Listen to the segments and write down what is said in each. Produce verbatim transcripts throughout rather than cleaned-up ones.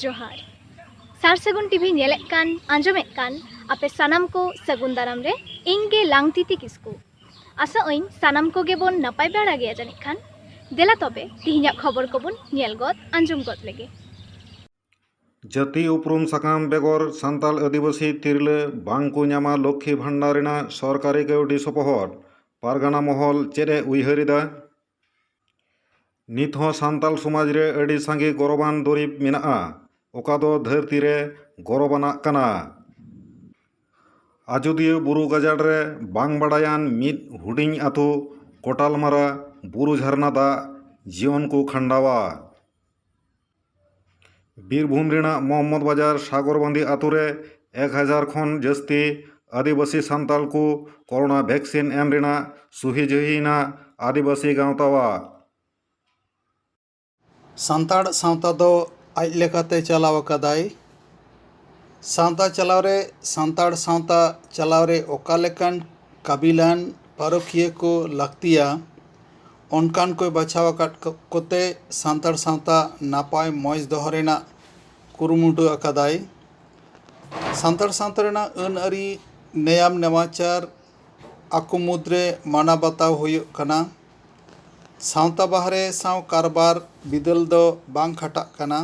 ᱡᱚᱦᱟᱨ᱾ ᱥᱟᱨ ᱥᱟᱹᱜᱩᱱ ᱴᱤᱵᱷᱤ ᱧᱮᱞᱮᱫ ᱠᱟᱱ, ᱟᱸᱡᱚᱢᱮᱫ ᱠᱟᱱ ᱟᱯᱮ ᱥᱟᱱᱟᱢ ᱠᱚ ᱥᱟᱹᱜᱩᱱ ᱫᱟᱨᱟᱢ ᱨᱮ ᱤᱧ ᱜᱮ ᱞᱟᱝᱛᱤᱛᱤ ᱠᱤᱥᱠᱩ᱾ ᱟᱥᱟᱜ ᱟᱹᱧ ᱥᱟᱱᱟᱢ ᱠᱚᱜᱮ ᱵᱚᱱ ᱱᱟᱯᱟᱭ ᱵᱟᱲᱟ ᱜᱮᱭᱟ ᱡᱟᱹᱱᱤᱡ ᱠᱷᱟᱱ᱾ ᱫᱮᱞᱟ ᱛᱚᱵᱮ ᱛᱤᱦᱤᱧᱟᱜ ᱠᱷᱚᱵᱚᱨ ᱠᱚᱵᱚᱱ ᱧᱮᱞ ᱜᱚᱫ, ᱟᱸᱡᱚᱢ ᱜᱚᱫ ᱞᱮᱜᱮ᱾ ᱡᱟᱹᱛᱤ ᱩᱯᱨᱩᱢ ᱥᱟᱠᱟᱢ ᱵᱮᱜᱚᱨ ᱥᱟᱱᱛᱟᱲ ᱟᱹᱫᱤᱵᱟᱹᱥᱤ ᱛᱤᱨᱞᱟᱹ ᱵᱟᱝ ᱠᱚ ᱧᱟᱢᱟ ᱞᱚᱠᱠᱷᱤ ᱵᱷᱟᱱᱰᱟᱨ ᱨᱮᱱᱟᱜ ᱥᱚᱨᱠᱟᱨᱤ ᱠᱟᱹᱣᱰᱤ ᱥᱚᱯᱚᱦᱚᱫ᱾ ᱯᱟᱨᱜᱟᱱᱟ ᱢᱚᱦᱚᱞ ᱪᱮᱫ ᱮ ᱩᱭᱦᱟᱹᱨ ᱮᱫᱟ? ᱱᱤᱛ ᱦᱚᱸ ᱥᱟᱱᱛᱟᱲ ᱥᱚᱢᱟᱡᱽ ᱨᱮ ᱟᱹᱰᱤ ᱥᱟᱸᱜᱮ ᱜᱚᱨᱚᱵᱟᱱ ᱫᱩᱨᱤᱵᱽ ᱢᱮᱱᱟᱜᱼᱟ, ᱚᱠᱟ ᱫᱚ ᱫᱷᱟᱹᱨᱛᱤ ᱨᱮ ᱜᱚᱨᱚᱵᱟᱱᱟᱜ ᱠᱟᱱᱟ᱾ ᱟᱡᱳᱫᱤᱭᱟᱹ ᱵᱩᱨᱩ ᱜᱟᱡᱟᱲ ᱨᱮ ᱵᱟᱝ ᱵᱟᱲᱟᱭᱟᱱ ᱢᱤᱫ ᱦᱩᱰᱤᱧ ᱟᱹᱛᱩ ᱠᱚᱴᱟᱞᱢᱟᱨᱟ ᱵᱩᱨᱩ ᱡᱷᱟᱨᱱᱟ ᱫᱟᱜ ᱡᱤᱭᱚᱱ ᱠᱚ ᱠᱷᱟᱸᱰᱟᱣᱟ᱾ ᱵᱤᱨᱵᱷᱩᱢ ᱨᱮᱱᱟᱜ ᱢᱚᱦᱚᱢᱢᱚᱫᱽ ᱵᱟᱡᱟᱨ ᱥᱟᱜᱚᱨᱵᱟᱸᱫᱤ ᱟᱹᱛᱩ ᱨᱮ ᱮᱠ ᱦᱟᱡᱟᱨ ᱠᱷᱚᱱ ᱡᱟᱹᱥᱛᱤ ᱟᱹᱫᱤᱵᱟᱹᱥᱤ ᱥᱟᱱᱛᱟᱲ ᱠᱚ ᱠᱳᱨᱳᱱᱟ ᱵᱷᱮᱠᱥᱤᱱ ᱮᱢ ᱨᱮᱱᱟᱜ ᱥᱩᱦᱤ ᱡᱩᱦᱤᱭᱮᱱᱟ ᱟᱹᱫᱤᱵᱟᱹᱥᱤ ᱜᱟᱶᱛᱟᱣᱟᱜ᱾ ᱥᱟᱱᱛᱟᱲ ᱥᱟᱶᱛᱟ ᱫᱚ ᱟᱡ ᱞᱮᱠᱟᱛᱮ ᱪᱟᱞᱟᱣ ᱟᱠᱟᱫᱟᱭ᱾ ᱥᱟᱶᱛᱟ ᱪᱟᱞᱟᱣ ᱨᱮ, ᱥᱟᱱᱛᱟᱲ ᱥᱟᱶᱛᱟ ᱪᱟᱞᱟᱣ ᱨᱮ ᱚᱠᱟ ᱞᱮᱠᱟᱱ ᱠᱟᱹᱵᱤᱞᱟᱱ ᱯᱟᱹᱨᱩᱠᱷᱤᱭᱟᱹ ᱠᱚ ᱞᱟᱹᱠᱛᱤᱭᱟ, ᱚᱱᱠᱟᱱ ᱠᱚᱭ ᱵᱟᱪᱷᱟᱣ ᱟᱠᱟᱫ ᱠᱚ-, ᱠᱚᱛᱮ ᱥᱟᱱᱛᱟᱲ ᱥᱟᱶᱛᱟ ᱱᱟᱯᱟᱭ ᱢᱚᱡᱽ ᱫᱚᱦᱚ ᱨᱮᱱᱟᱜ ᱠᱩᱨᱩᱢᱩᱴᱩ ᱟᱠᱟᱫᱟᱭ᱾ ᱥᱟᱱᱛᱟᱲ ᱥᱟᱶᱛᱟ ᱨᱮᱱᱟᱜ ᱟᱹᱱ ᱟᱹᱨᱤ, ᱱᱮᱭᱟᱢ ᱱᱮᱢᱟᱪᱟᱨ ᱟᱠᱚ ᱢᱩᱫᱽᱨᱮ ᱢᱟᱱᱟᱣ ᱵᱟᱛᱟᱣ ᱦᱩᱭᱩᱜ ᱠᱟᱱᱟ᱾ ᱥᱟᱶᱛᱟ ᱵᱟᱦᱨᱮ ᱥᱟᱶ ᱠᱟᱨᱵᱟᱨ ᱵᱤᱫᱟᱹᱞ ᱫᱚ ᱵᱟᱝ ᱠᱷᱟᱴᱟᱜ ᱠᱟᱱᱟ᱾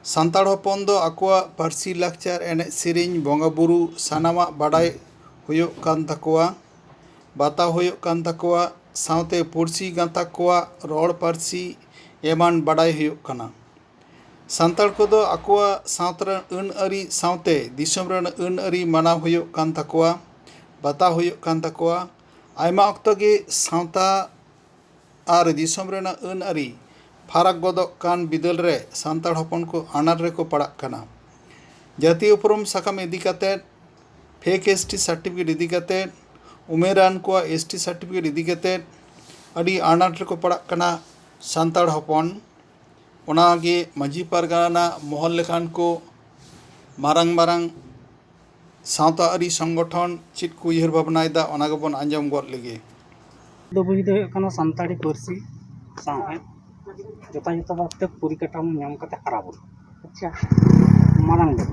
ᱥᱟᱱᱛᱟᱲ ᱦᱚᱯᱚᱱ ᱫᱚ ᱟᱠᱚᱣᱟᱜ ᱯᱟᱹᱨᱥᱤ, ᱞᱟᱠᱪᱟᱨ, ᱮᱱᱮᱡ ᱥᱮᱨᱮᱧ, ᱵᱚᱸᱜᱟ ᱵᱩᱨᱩ ᱥᱟᱱᱟᱢᱟᱜ ᱵᱟᱰᱟᱭ ᱦᱩᱭᱩᱜ ᱠᱟᱱ ᱛᱟᱠᱚᱣᱟ, ᱵᱟᱛᱟᱣ ᱦᱩᱭᱩᱜ ᱠᱟᱱ ᱛᱟᱠᱚᱣᱟ, ᱥᱟᱶᱛᱮ ᱯᱩᱲᱥᱤ ᱜᱟᱶᱛᱟ ᱠᱚᱣᱟᱜ ᱨᱚᱲ ᱯᱟᱹᱨᱥᱤ ᱮᱢᱟᱱ ᱵᱟᱰᱟᱭ ᱦᱩᱭᱩᱜ ᱠᱟᱱᱟ᱾ ᱥᱟᱱᱛᱟᱲ ᱠᱚᱫᱚ ᱟᱠᱚᱣᱟᱜ ᱥᱟᱶᱛᱟ ᱨᱮᱱ ᱟᱹᱱ ᱟᱹᱨᱤ ᱥᱟᱶᱛᱮ ᱫᱤᱥᱚᱢ ᱨᱮᱱ ᱟᱹᱱ ᱟᱹᱨᱤ ᱢᱟᱱᱟᱣ ᱦᱩᱭᱩᱜ ᱠᱟᱱ ᱛᱟᱠᱚᱣᱟ, ᱵᱟᱛᱟᱣ ᱦᱩᱭᱩᱜ ᱠᱟᱱ ᱛᱟᱠᱚᱣᱟ᱾ ᱟᱭᱢᱟ ᱚᱠᱛᱚ ᱜᱮ ᱥᱟᱶᱛᱟ ᱟᱨ ᱫᱤᱥᱚᱢ ᱨᱮᱱᱟᱜ ᱟᱹᱱ ᱟᱹᱨᱤ ᱯᱷᱟᱨᱟᱠ ᱜᱚᱫᱚᱜ ᱠᱟᱱ ᱵᱤᱫᱟᱹᱞ ᱨᱮ ᱥᱟᱱᱛᱟᱲ ᱦᱚᱯᱚᱱ ᱠᱚ ᱟᱱᱟᱴ ᱨᱮᱠᱚ ᱯᱟᱲᱟᱜ ᱠᱟᱱᱟ᱾ ᱡᱟᱹᱛᱤ ᱩᱯᱨᱩᱢ ᱥᱟᱠᱟᱢ ᱤᱫᱤ ᱠᱟᱛᱮᱫ, ᱯᱷᱮᱠ ᱮᱥ ᱴᱤ ᱥᱟᱨᱴᱤᱯᱷᱤᱠᱮᱴ ᱤᱫᱤ ᱠᱟᱛᱮᱫ, ᱩᱢᱮᱨᱟᱱ ᱠᱚᱣᱟᱜ ᱮᱥ ᱴᱤ ᱥᱟᱨᱴᱤᱯᱷᱤᱠᱮᱴ ᱤᱫᱤ ᱠᱟᱛᱮᱫ ᱟᱹᱰᱤ ᱟᱱᱟᱴ ᱨᱮᱠᱚ ᱯᱟᱲᱟᱜ ᱠᱟᱱᱟ ᱥᱟᱱᱛᱟᱲ ᱦᱚᱯᱚᱱ᱾ ᱚᱱᱟᱜᱮ ᱢᱟᱹᱡᱷᱤ ᱯᱟᱨᱜᱟᱱᱟ ᱢᱚᱦᱚᱞ ᱞᱮᱠᱟᱱ ᱠᱚ ᱢᱟᱨᱟᱝ ᱢᱟᱨᱟᱝ ᱥᱟᱶᱛᱟ ᱟᱹᱨᱤ ᱥᱚᱝᱜᱚᱴᱷᱚᱱ ᱪᱮᱫ ᱠᱚ ᱩᱭᱦᱟᱹᱨ ᱵᱷᱟᱵᱽᱱᱟᱭᱮᱫᱟ, ᱚᱱᱟ ᱜᱮᱵᱚᱱ ᱟᱸᱡᱚᱢ ᱜᱚᱫ ᱞᱮᱜᱮ᱾ ᱫᱚ ᱵᱩᱡᱽ ᱫᱚ ᱦᱩᱭᱩᱜ ᱠᱟᱱᱟ ᱥᱟᱱᱛᱟᱲᱤ ᱯᱟᱹᱨᱥᱤ ᱥᱟᱶᱦᱮᱫ ᱡᱚᱛᱷᱟᱡᱚᱛᱷᱚ ᱵᱷᱟᱵᱽᱛᱮ ᱯᱚᱨᱤᱠᱟᱴᱷᱟᱢᱳ ᱧᱟᱢ ᱠᱟᱛᱮ ᱦᱟᱨᱟ ᱵᱩᱨᱩ᱾ ᱟᱪᱪᱷᱟ, ᱢᱟᱨᱟᱝ ᱫᱚ᱾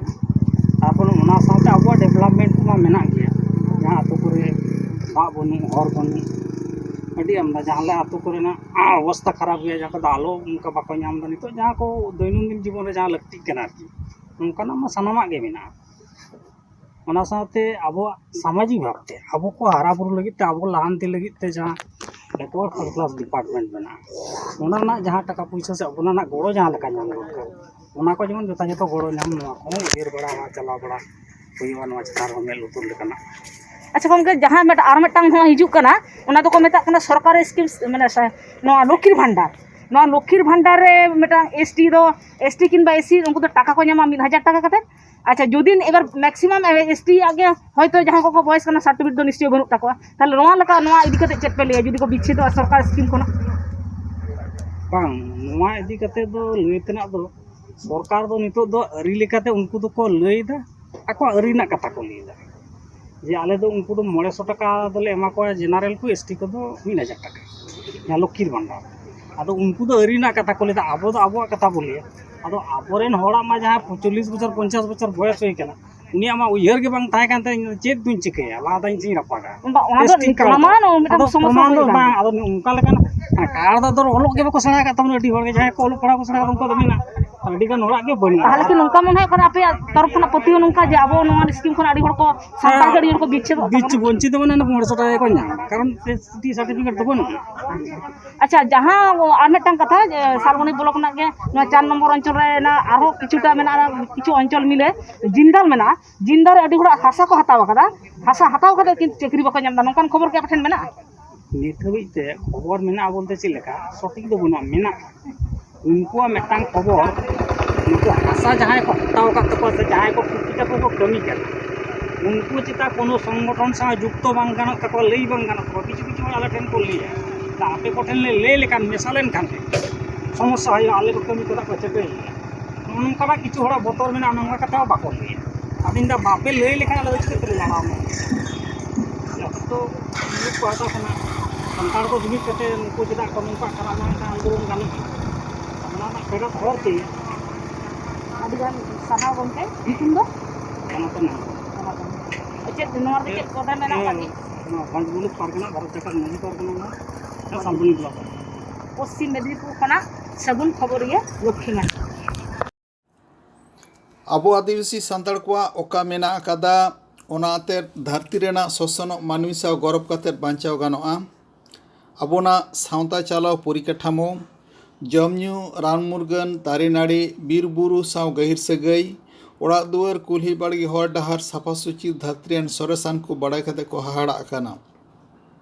ᱛᱟᱨᱯᱚᱨᱮ ᱚᱱᱟ ᱥᱟᱶᱛᱮ ᱟᱵᱚᱣᱟᱜ ᱰᱮᱵᱷᱞᱚᱯᱢᱮᱱᱴ ᱢᱟ ᱢᱮᱱᱟᱜ ᱜᱮᱭᱟ, ᱡᱟᱦᱟᱸ ᱟᱹᱛᱩ ᱠᱚᱨᱮ ᱫᱟᱜ ᱵᱟᱹᱱᱩᱜ, ᱦᱚᱨ ᱵᱟᱹᱱᱩᱜ, ᱟᱹᱰᱤ ᱟᱢᱫᱟ᱾ ᱡᱟᱦᱟᱸ ᱞᱮ ᱟᱹᱛᱩ ᱠᱚᱨᱮᱱᱟᱜ ᱚᱵᱚᱥᱛᱟ ᱠᱷᱟᱨᱟᱯ ᱜᱮᱭᱟ, ᱡᱟᱦᱟᱸ ᱠᱚᱫᱚ ᱟᱞᱚ ᱚᱱᱠᱟ ᱵᱟᱠᱚ ᱧᱟᱢ ᱮᱫᱟ᱾ ᱱᱤᱛᱚᱜ ᱡᱟᱦᱟᱸ ᱠᱚ ᱫᱳᱭᱱᱚᱱᱫᱤᱱ ᱡᱤᱵᱚᱱ ᱨᱮ ᱡᱟᱦᱟᱸ ᱞᱟᱹᱠᱛᱤᱜ ᱠᱟᱱᱟ ᱟᱨᱠᱤ, ᱚᱱᱠᱟᱱᱟᱜ ᱢᱟ ᱥᱟᱱᱟᱢᱟᱜ ᱜᱮ ᱢᱮᱱᱟᱜᱼᱟ᱾ ᱚᱱᱟ ᱥᱟᱶᱛᱮ ᱟᱵᱚᱣᱟᱜ ᱥᱟᱢᱟᱡᱤᱠ ᱵᱷᱟᱵᱽᱛᱮ ᱟᱵᱚ ᱠᱚ ᱦᱟᱨᱟ ᱵᱩᱨᱩ ᱞᱟᱹᱜᱤᱫ ᱛᱮ, ᱟᱵᱚ ᱞᱟᱦᱟᱱᱛᱤ ᱞᱟᱹᱜᱤᱫ ᱛᱮ ᱡᱟᱦᱟᱸ ᱵᱮᱠᱣᱟᱨᱰ ᱠᱞᱟᱥ ᱰᱤᱯᱟᱨᱴᱢᱮᱱᱴ ᱢᱮᱱᱟᱜᱼᱟ, ᱚᱱᱟ ᱨᱮᱱᱟᱜ ᱡᱟᱦᱟᱸ ᱴᱟᱠᱟ ᱯᱩᱭᱥᱟᱹ ᱥᱮ ᱚᱱᱟ ᱨᱮᱱᱟᱜ ᱜᱚᱲᱚ ᱡᱟᱦᱟᱸ ᱞᱮᱠᱟ ᱧᱟᱢ ᱫᱚᱨᱠᱟᱨ, ᱚᱱᱟ ᱠᱚ ᱡᱮᱢᱚᱱ ᱡᱚᱛᱷᱟᱛ ᱜᱚᱲᱚ ᱧᱟᱢ, ᱱᱚᱣᱟ ᱠᱚᱦᱚᱸ ᱩᱭᱦᱟᱹᱨ ᱵᱟᱲᱟ ᱪᱟᱞᱟᱣ ᱵᱟᱲᱟ ᱦᱩᱭᱩᱜᱼᱟ᱾ ᱱᱚᱣᱟ ᱪᱮᱛᱟᱱ ᱨᱮᱦᱚᱸ ᱢᱮᱫ ᱞᱩᱛᱩᱨ ᱞᱮᱠᱟᱱᱟᱜ᱾ ᱟᱪᱪᱷᱟ ᱜᱚᱢᱠᱮ, ᱡᱟᱦᱟᱸ ᱢᱤᱫ ᱟᱨ ᱢᱤᱫᱴᱟᱝ ᱦᱚᱸ ᱦᱤᱡᱩᱜ ᱠᱟᱱᱟ, ᱚᱱᱟ ᱫᱚᱠᱚ ᱢᱮᱛᱟᱜ ᱠᱟᱱᱟ ᱥᱚᱨᱠᱟᱨᱤ ᱥᱠᱤᱢ, ᱢᱟᱱᱮ ᱥᱟ-, ᱱᱚᱣᱟ ᱞᱚᱠᱠᱷᱤᱨ ᱵᱷᱟᱱᱰᱟᱨ᱾ ᱱᱚᱣᱟ ᱞᱚᱠᱠᱷᱤᱨ ᱵᱷᱟᱱᱰᱟᱨ ᱨᱮ ᱢᱤᱫᱴᱟᱝ ᱮᱥ ᱴᱤ ᱫᱚ, ᱮᱥ ᱴᱤ ᱠᱤᱝᱵᱟ ᱮᱥ ᱥᱤ, ᱩᱱᱠᱩ ᱫᱚ ᱴᱟᱠᱟ ᱠᱚ ᱧᱟᱢᱟ ᱢᱤᱫ ᱦᱟᱡᱟᱨ ᱴᱟᱠᱟ ᱠᱟᱛᱮ᱾ ᱟᱪᱪᱷᱟ, ᱡᱩᱫᱤ ᱮᱵᱟᱨ ᱢᱮᱠᱥᱤᱢᱟᱢ ᱮᱥ ᱴᱤ ᱟᱜ ᱜᱮ ᱦᱚᱭᱛᱳ ᱡᱟᱦᱟᱸ ᱠᱚᱠᱚ ᱵᱚᱭᱮᱥ ᱠᱟᱱᱟ, ᱥᱟᱨᱴᱤᱯᱷᱤᱠᱮᱴ ᱫᱚ ᱱᱤᱥᱪᱚᱭ ᱵᱟᱹᱱᱩᱜ ᱛᱟᱠᱚᱣᱟ, ᱛᱟᱦᱚᱞᱮ ᱱᱚᱣᱟ ᱞᱮᱠᱟ, ᱱᱚᱣᱟ ᱤᱫᱤ ᱠᱟᱛᱮ ᱪᱮᱫ ᱯᱮ ᱞᱟᱹᱭᱟ ᱡᱩᱫᱤ ᱠᱚ ᱵᱤᱪᱪᱷᱮᱫᱚᱜᱼᱟ ᱥᱚᱨᱠᱟᱨ ᱥᱠᱤᱢ ᱠᱷᱚᱱᱟᱜ? ᱵᱟᱝ, ᱱᱚᱣᱟ ᱤᱫᱤ ᱠᱟᱛᱮ ᱫᱚ ᱞᱟᱹᱭ ᱛᱮᱱᱟᱜ ᱫᱚ, ᱥᱚᱨᱠᱟᱨ ᱫᱚ ᱱᱤᱛᱚᱜ ᱫᱚ ᱟᱹᱨᱤ ᱞᱮᱠᱟᱛᱮ ᱩᱱᱠᱩ ᱫᱚᱠᱚ ᱞᱟᱹᱭ ᱮᱫᱟ, ᱟᱠᱚᱣᱟᱜ ᱟᱹᱨᱤ ᱨᱮᱱᱟᱜ ᱠᱟᱛᱷᱟ ᱠᱚ ᱞᱟᱹᱭ ᱮᱫᱟ, ᱡᱮ ᱟᱞᱮ ᱫᱚ ᱩᱱᱠᱩ ᱫᱚ ᱢᱚᱬᱮ ᱥᱚ ᱴᱟᱠᱟ ᱫᱚᱞᱮ ᱮᱢᱟ ᱠᱚᱣᱟ ᱡᱮᱱᱟᱨᱮᱞ ᱠᱚ, ᱮᱥ ᱴᱤ ᱠᱚᱫᱚ ᱢᱤᱫ ᱦᱟᱡᱟᱨ ᱴᱟᱠᱟ, ᱡᱟᱦᱟᱸ ᱞᱚᱠᱠᱷᱤᱨ ᱵᱷᱟᱱᱰᱟᱨ᱾ ᱟᱫᱚ ᱩᱱᱠᱩ ᱫᱚ ᱟᱹᱨᱤ ᱨᱮᱱᱟᱜ ᱠᱟᱛᱷᱟ ᱠᱚ ᱞᱟᱹᱭ ᱮᱫᱟ, ᱟᱵᱚ ᱫᱚ ᱟᱵᱚᱣᱟᱜ ᱠᱟᱛᱷᱟ ᱵᱚ ᱞᱟᱹᱭᱟ᱾ ᱟᱫᱚ ᱟᱵᱚᱨᱮᱱ ᱦᱚᱲᱟᱜ ᱢᱟ ᱡᱟᱦᱟᱸ ᱪᱚᱞᱞᱤᱥ ᱵᱚᱪᱷᱚᱨ, ᱯᱚᱧᱪᱟᱥ ᱵᱚᱪᱷᱚᱨ ᱵᱚᱭᱚᱥ ᱦᱩᱭ ᱠᱟᱱᱟ, ᱩᱱᱤᱭᱟᱜ ᱢᱟ ᱩᱭᱦᱟᱹᱨ ᱜᱮ ᱵᱟᱝ ᱛᱟᱦᱮᱸ ᱠᱟᱱ ᱛᱟᱭᱟ, ᱤᱧ ᱫᱚ ᱪᱮᱫ ᱫᱩᱧ ᱪᱤᱠᱟᱹᱭᱟ, ᱞᱟᱦᱟ ᱫᱟᱧ ᱪᱮᱫ ᱤᱧ ᱨᱟᱯᱟᱜᱟ᱾ ᱵᱟ, ᱚᱱᱟ ᱫᱚ ᱮᱥ ᱴᱤ ᱠᱟᱨᱰ ᱫᱚ᱾ ᱯᱨᱚᱢᱟᱱ ᱚ, ᱢᱤᱫᱴᱟᱝ ᱟᱫᱚ ᱥᱚᱢᱚᱥᱥᱟ ᱯᱨᱚᱢᱟᱱ ᱫᱚ ᱦᱩᱭ ᱟᱠᱟᱱᱟ᱾ ᱵᱟᱝ, ᱟᱫᱚ ᱚᱱᱠᱟ ᱞᱮᱠᱟᱱ ᱠᱟᱨᱰ ᱫᱚ ᱟᱫᱚ ᱚᱞᱚᱜ ᱜᱮ ᱵᱟᱠᱚ ᱥᱮᱬᱟ ᱟᱠᱟᱫ ᱛᱟᱵᱚᱱᱟ᱾ ᱟᱹᱰᱤ ᱦᱚᱲ ᱜᱮ ᱡᱟᱦᱟᱸᱭ ᱠᱚ ᱚᱞᱚᱜ ᱯᱟᱲᱦᱟᱣ ᱠᱚ ᱥᱮᱬᱟ ᱟᱠᱟᱫᱟ, ᱩᱱᱠᱩ ᱫᱚ ᱢᱮᱱᱟᱜ, ᱟᱹᱰᱤ ᱜᱟᱱ ᱦᱚᱲᱟᱜ ᱜᱮ ᱵᱟᱹᱱᱩᱜᱼᱟ᱾ ᱛᱟᱦᱚᱞᱮ ᱠᱤ ᱱᱚᱝᱠᱟ ᱢᱚᱱᱮ ᱦᱩᱭᱩᱜ ᱠᱟᱱᱟ ᱟᱯᱮᱭᱟᱜ ᱛᱚᱨᱚᱯ ᱠᱷᱚᱱᱟᱜ ᱯᱟᱹᱛᱭᱟᱹᱣ ᱱᱚᱝᱠᱟ ᱡᱮ ᱟᱵᱚ ᱱᱚᱣᱟ ᱥᱠᱤᱢ ᱠᱷᱚᱱ ᱟᱹᱰᱤ ᱦᱚᱲ ᱠᱚ, ᱥᱟᱱᱛᱟᱲ ᱜᱮ ᱟᱹᱰᱤ ᱦᱚᱲ ᱠᱚ ᱵᱤᱪᱪᱷᱮᱫᱚᱜ ᱛᱟᱵᱚᱱᱟ? ᱵᱤᱪᱪᱷᱮᱫ ᱵᱚᱧᱪᱤᱛ ᱢᱟᱱᱮ ᱯᱚᱱᱮᱨᱚᱥᱚ ᱴᱟᱠᱟ ᱜᱮᱠᱚ ᱧᱟᱢᱟ, ᱠᱟᱨᱚᱱ ᱮᱥ ᱴᱤ ᱥᱟᱨᱴᱤᱯᱷᱤᱠᱮᱴ ᱫᱚ ᱵᱟᱹᱱᱩᱜᱼᱟ᱾ ᱟᱪᱪᱷᱟ, ᱡᱟᱦᱟᱸ ᱟᱨ ᱢᱤᱫᱴᱟᱝ ᱠᱟᱛᱷᱟ, ᱡᱮ ᱥᱟᱞᱵᱚᱱᱤ ᱵᱞᱚᱠ ᱨᱮᱱᱟᱜ ᱜᱮ ᱱᱚᱣᱟ ᱪᱟᱨ ᱱᱚᱢᱵᱚᱨ ᱚᱧᱪᱚᱞ ᱨᱮ ᱦᱮᱱᱟᱜ, ᱟᱨᱦᱚᱸ ᱠᱤᱪᱷᱩᱴᱟ ᱢᱮᱱᱟᱜᱼᱟ, ᱠᱤᱪᱷᱩ ᱚᱧᱪᱚᱞ ᱢᱤᱞᱮ ᱡᱤᱱᱫᱟᱞ ᱢᱮᱱᱟᱜᱼᱟ᱾ ᱡᱤᱱᱫᱟᱞ ᱨᱮ ᱟᱹᱰᱤ ᱦᱚᱲᱟᱜ ᱦᱟᱥᱟ ᱠᱚ ᱦᱟᱛᱟᱣ ᱟᱠᱟᱫᱟ, ᱦᱟᱥᱟ ᱦᱟᱛᱟᱣ ᱠᱟᱛᱮ ᱠᱤᱱᱛᱩ ᱪᱟᱹᱠᱨᱤ ᱵᱟᱠᱚ ᱧᱟᱢ ᱮᱫᱟ, ᱱᱚᱝᱠᱟᱱ ᱠᱷᱚᱵᱚᱨ ᱠᱤ ᱟᱯᱮ ᱴᱷᱮᱱ ᱢᱮᱱᱟᱜᱼᱟ? ᱱᱤᱛ ᱦᱟᱹᱵᱤᱡ ᱛᱮ ᱠᱷᱚᱵᱚᱨ ᱢᱮᱱᱟᱜᱼᱟ ᱵᱚᱞᱛᱮ ᱪᱮᱫ ᱞᱮᱠᱟ, ᱥᱚᱴᱷᱤᱠ ᱫᱚ ᱵᱟᱹᱱᱩᱜᱼᱟ, ᱢᱮᱱᱟᱜᱼᱟ᱾ ᱩᱱᱠᱩᱣᱟᱜ ᱢᱤᱫᱴᱟᱝ ᱠᱷᱚᱵᱚᱨ, ᱩᱱᱠᱩ ᱦᱟᱥᱟ ᱡᱟᱦᱟᱸᱭ ᱠᱚ ᱦᱟᱛᱟᱣ ᱟᱠᱟᱫ ᱛᱟᱠᱚᱣᱟ ᱥᱮ ᱡᱟᱦᱟᱸᱭ ᱠᱚ ᱠᱩᱠᱤ ᱛᱟᱠᱚ ᱠᱚ ᱠᱟᱹᱢᱤ ᱠᱟᱱᱟ, ᱩᱱᱠᱩ ᱪᱮᱛᱟ ᱠᱳᱱᱳ ᱥᱚᱝᱜᱚᱴᱷᱚᱱ ᱥᱟᱶ ᱡᱩᱠᱛᱚ ᱵᱟᱝ ᱜᱟᱱᱚᱜ ᱛᱟᱠᱚᱣᱟ, ᱞᱟᱹᱭ ᱵᱟᱝ ᱜᱟᱱᱚᱜ ᱛᱟᱠᱚᱣᱟ᱾ ᱠᱤᱪᱷᱩ ᱠᱤᱪᱷᱩ ᱦᱚᱲ ᱟᱞᱮ ᱴᱷᱮᱱ ᱠᱚ ᱞᱟᱹᱭᱟ, "ᱟᱯᱮ ᱠᱚᱴᱷᱮᱱ ᱞᱮ ᱞᱟᱹᱭ ᱞᱮᱠᱷᱟᱱ, ᱢᱮᱥᱟ ᱞᱮᱱᱠᱷᱟᱱ ᱥᱚᱢᱚᱥᱥᱟ ᱦᱩᱭᱩᱜᱼᱟ, ᱟᱞᱮ ᱠᱚ ᱠᱟᱹᱢᱤ ᱠᱚᱫᱚ ᱠᱚ ᱪᱟᱹᱴᱟᱹᱭ ᱜᱮᱭᱟ᱾" ᱱᱚᱜᱼᱚ ᱱᱚᱝᱠᱟᱱᱟᱜ ᱠᱤᱪᱷᱩ ᱦᱚᱲᱟᱜ ᱵᱚᱛᱚᱨ ᱢᱮᱱᱟᱜᱼᱟ, ᱱᱚᱝᱠᱟ ᱠᱟᱛᱮ ᱦᱚᱸ ᱵᱟᱠᱚ ᱞᱟᱹᱭᱟ᱾ ᱟᱫᱚᱧ ᱢᱮᱱᱫᱟ, ᱵᱟᱯᱮ ᱞᱟᱹᱭ ᱞᱮᱠᱷᱟᱱ ᱟᱞᱮ ᱫᱚ ᱪᱤᱠᱟᱹ ᱛᱮᱞᱮ ᱞᱟᱲᱟᱣ ᱢᱟ? ᱡᱚᱛᱚ ᱢᱤᱫ ᱯᱟᱦᱴᱟ ᱠᱷᱚᱱᱟᱜ ᱥᱟᱱᱛᱟᱲ ᱠᱚ ᱡᱩᱢᱤᱫ ᱠᱟᱛᱮ ᱱᱩᱠᱩ ᱪᱮᱫᱟᱜ ᱠᱚ ᱱᱚᱝᱠᱟᱜ ᱠᱟᱱᱟ, ᱚᱱᱟ ᱢᱤᱫᱴᱟᱝ ᱟᱱᱫᱳᱞᱚᱱ ᱜᱟᱱᱚᱜᱼᱟ᱾ ᱚᱱᱟ ᱨᱮᱱᱟᱜ ᱯᱷᱮᱰᱟᱛ ᱦᱚᱨ ᱛᱮ ᱟᱹᱰᱤ ᱜᱟᱱ ᱥᱟᱨᱦᱟᱣ ᱜᱚᱢᱠᱮ᱾ ᱧᱩᱛᱩᱢ ᱫᱚ? ᱡᱚᱱᱟᱛᱚᱱ ᱦᱮᱢᱵᱨᱚᱢ᱾ ᱪᱮᱫ ᱱᱚᱣᱟ ᱨᱮ ᱪᱮᱫ ᱯᱨᱳᱜᱨᱟᱢ ᱢᱮᱱᱟᱜ ᱟᱠᱟᱫ? ᱱᱚᱣᱟ ᱯᱟᱸᱪ ᱵᱩᱞᱩᱠ ᱯᱟᱨᱜᱟᱱᱟ, ᱵᱷᱟᱨᱚᱛ ᱡᱟᱠᱟᱛ ᱢᱟᱹᱡᱷᱤ ᱯᱟᱨᱜᱟᱱᱟ ᱱᱚᱣᱟ, ᱱᱚᱣᱟ ᱥᱟᱢᱵᱚᱱᱤ ᱵᱞᱚᱠ᱾ ᱯᱚᱥᱪᱤᱢ ᱢᱮᱫᱽᱱᱤᱯᱩᱨ ᱠᱷᱚᱱᱟᱜ ᱥᱟᱹᱜᱩᱱ ᱠᱷᱚᱵᱚᱨᱤᱭᱟᱹ ᱞᱚᱠᱠᱷᱤ ᱢᱟᱱᱰᱤ᱾ ᱟᱵᱚ ᱟᱹᱫᱤᱵᱟᱹᱥᱤ ᱥᱟᱱᱛᱟᱲ ᱠᱚᱣᱟᱜ ᱚᱠᱟ ᱢᱮᱱᱟᱜ ᱟᱠᱟᱫᱟ, ᱚᱱᱟ ᱟᱛᱮᱫ ᱫᱷᱟᱹᱨᱛᱤ ᱨᱮᱱᱟᱜ ᱥᱚᱥᱚᱱᱚᱜ ᱢᱟᱹᱱᱢᱤ ᱥᱟᱶ ᱜᱚᱨᱚᱵ ᱠᱟᱛᱮᱫ ᱵᱟᱧᱪᱟᱣ ᱜᱟᱱᱚᱜᱼᱟ᱾ ᱟᱵᱚᱱᱟᱜ ᱥᱟᱶᱛᱟ ᱪᱟᱞᱟᱣ ᱯᱚᱨᱤᱠᱟᱴᱷᱟᱢᱳ, ᱡᱚᱢ ᱧᱩ, ᱨᱟᱱ ᱢᱩᱨᱜᱟᱹᱱ, ᱫᱟᱨᱮ ᱱᱟᱹᱲᱤ, ᱵᱤᱨ ᱵᱩᱨᱩ ᱥᱟᱶ ᱜᱟᱹᱦᱤᱨ ᱥᱟᱹᱜᱟᱹᱭ, ᱚᱲᱟᱜ ᱫᱩᱣᱟᱹᱨ, ᱠᱩᱞᱦᱤ ᱵᱟᱲᱜᱮ, ᱦᱚᱨ ᱰᱟᱦᱟᱨ ᱥᱟᱯᱷᱟ ᱥᱩᱪᱤ, ᱫᱷᱟᱹᱨᱛᱤ ᱨᱮᱱ ᱥᱚᱨᱮᱥᱟᱱ ᱠᱚ ᱵᱟᱲᱟᱭ ᱠᱟᱛᱮ ᱠᱚ ᱦᱟᱦᱟᱲᱟᱜ ᱠᱟᱱᱟ᱾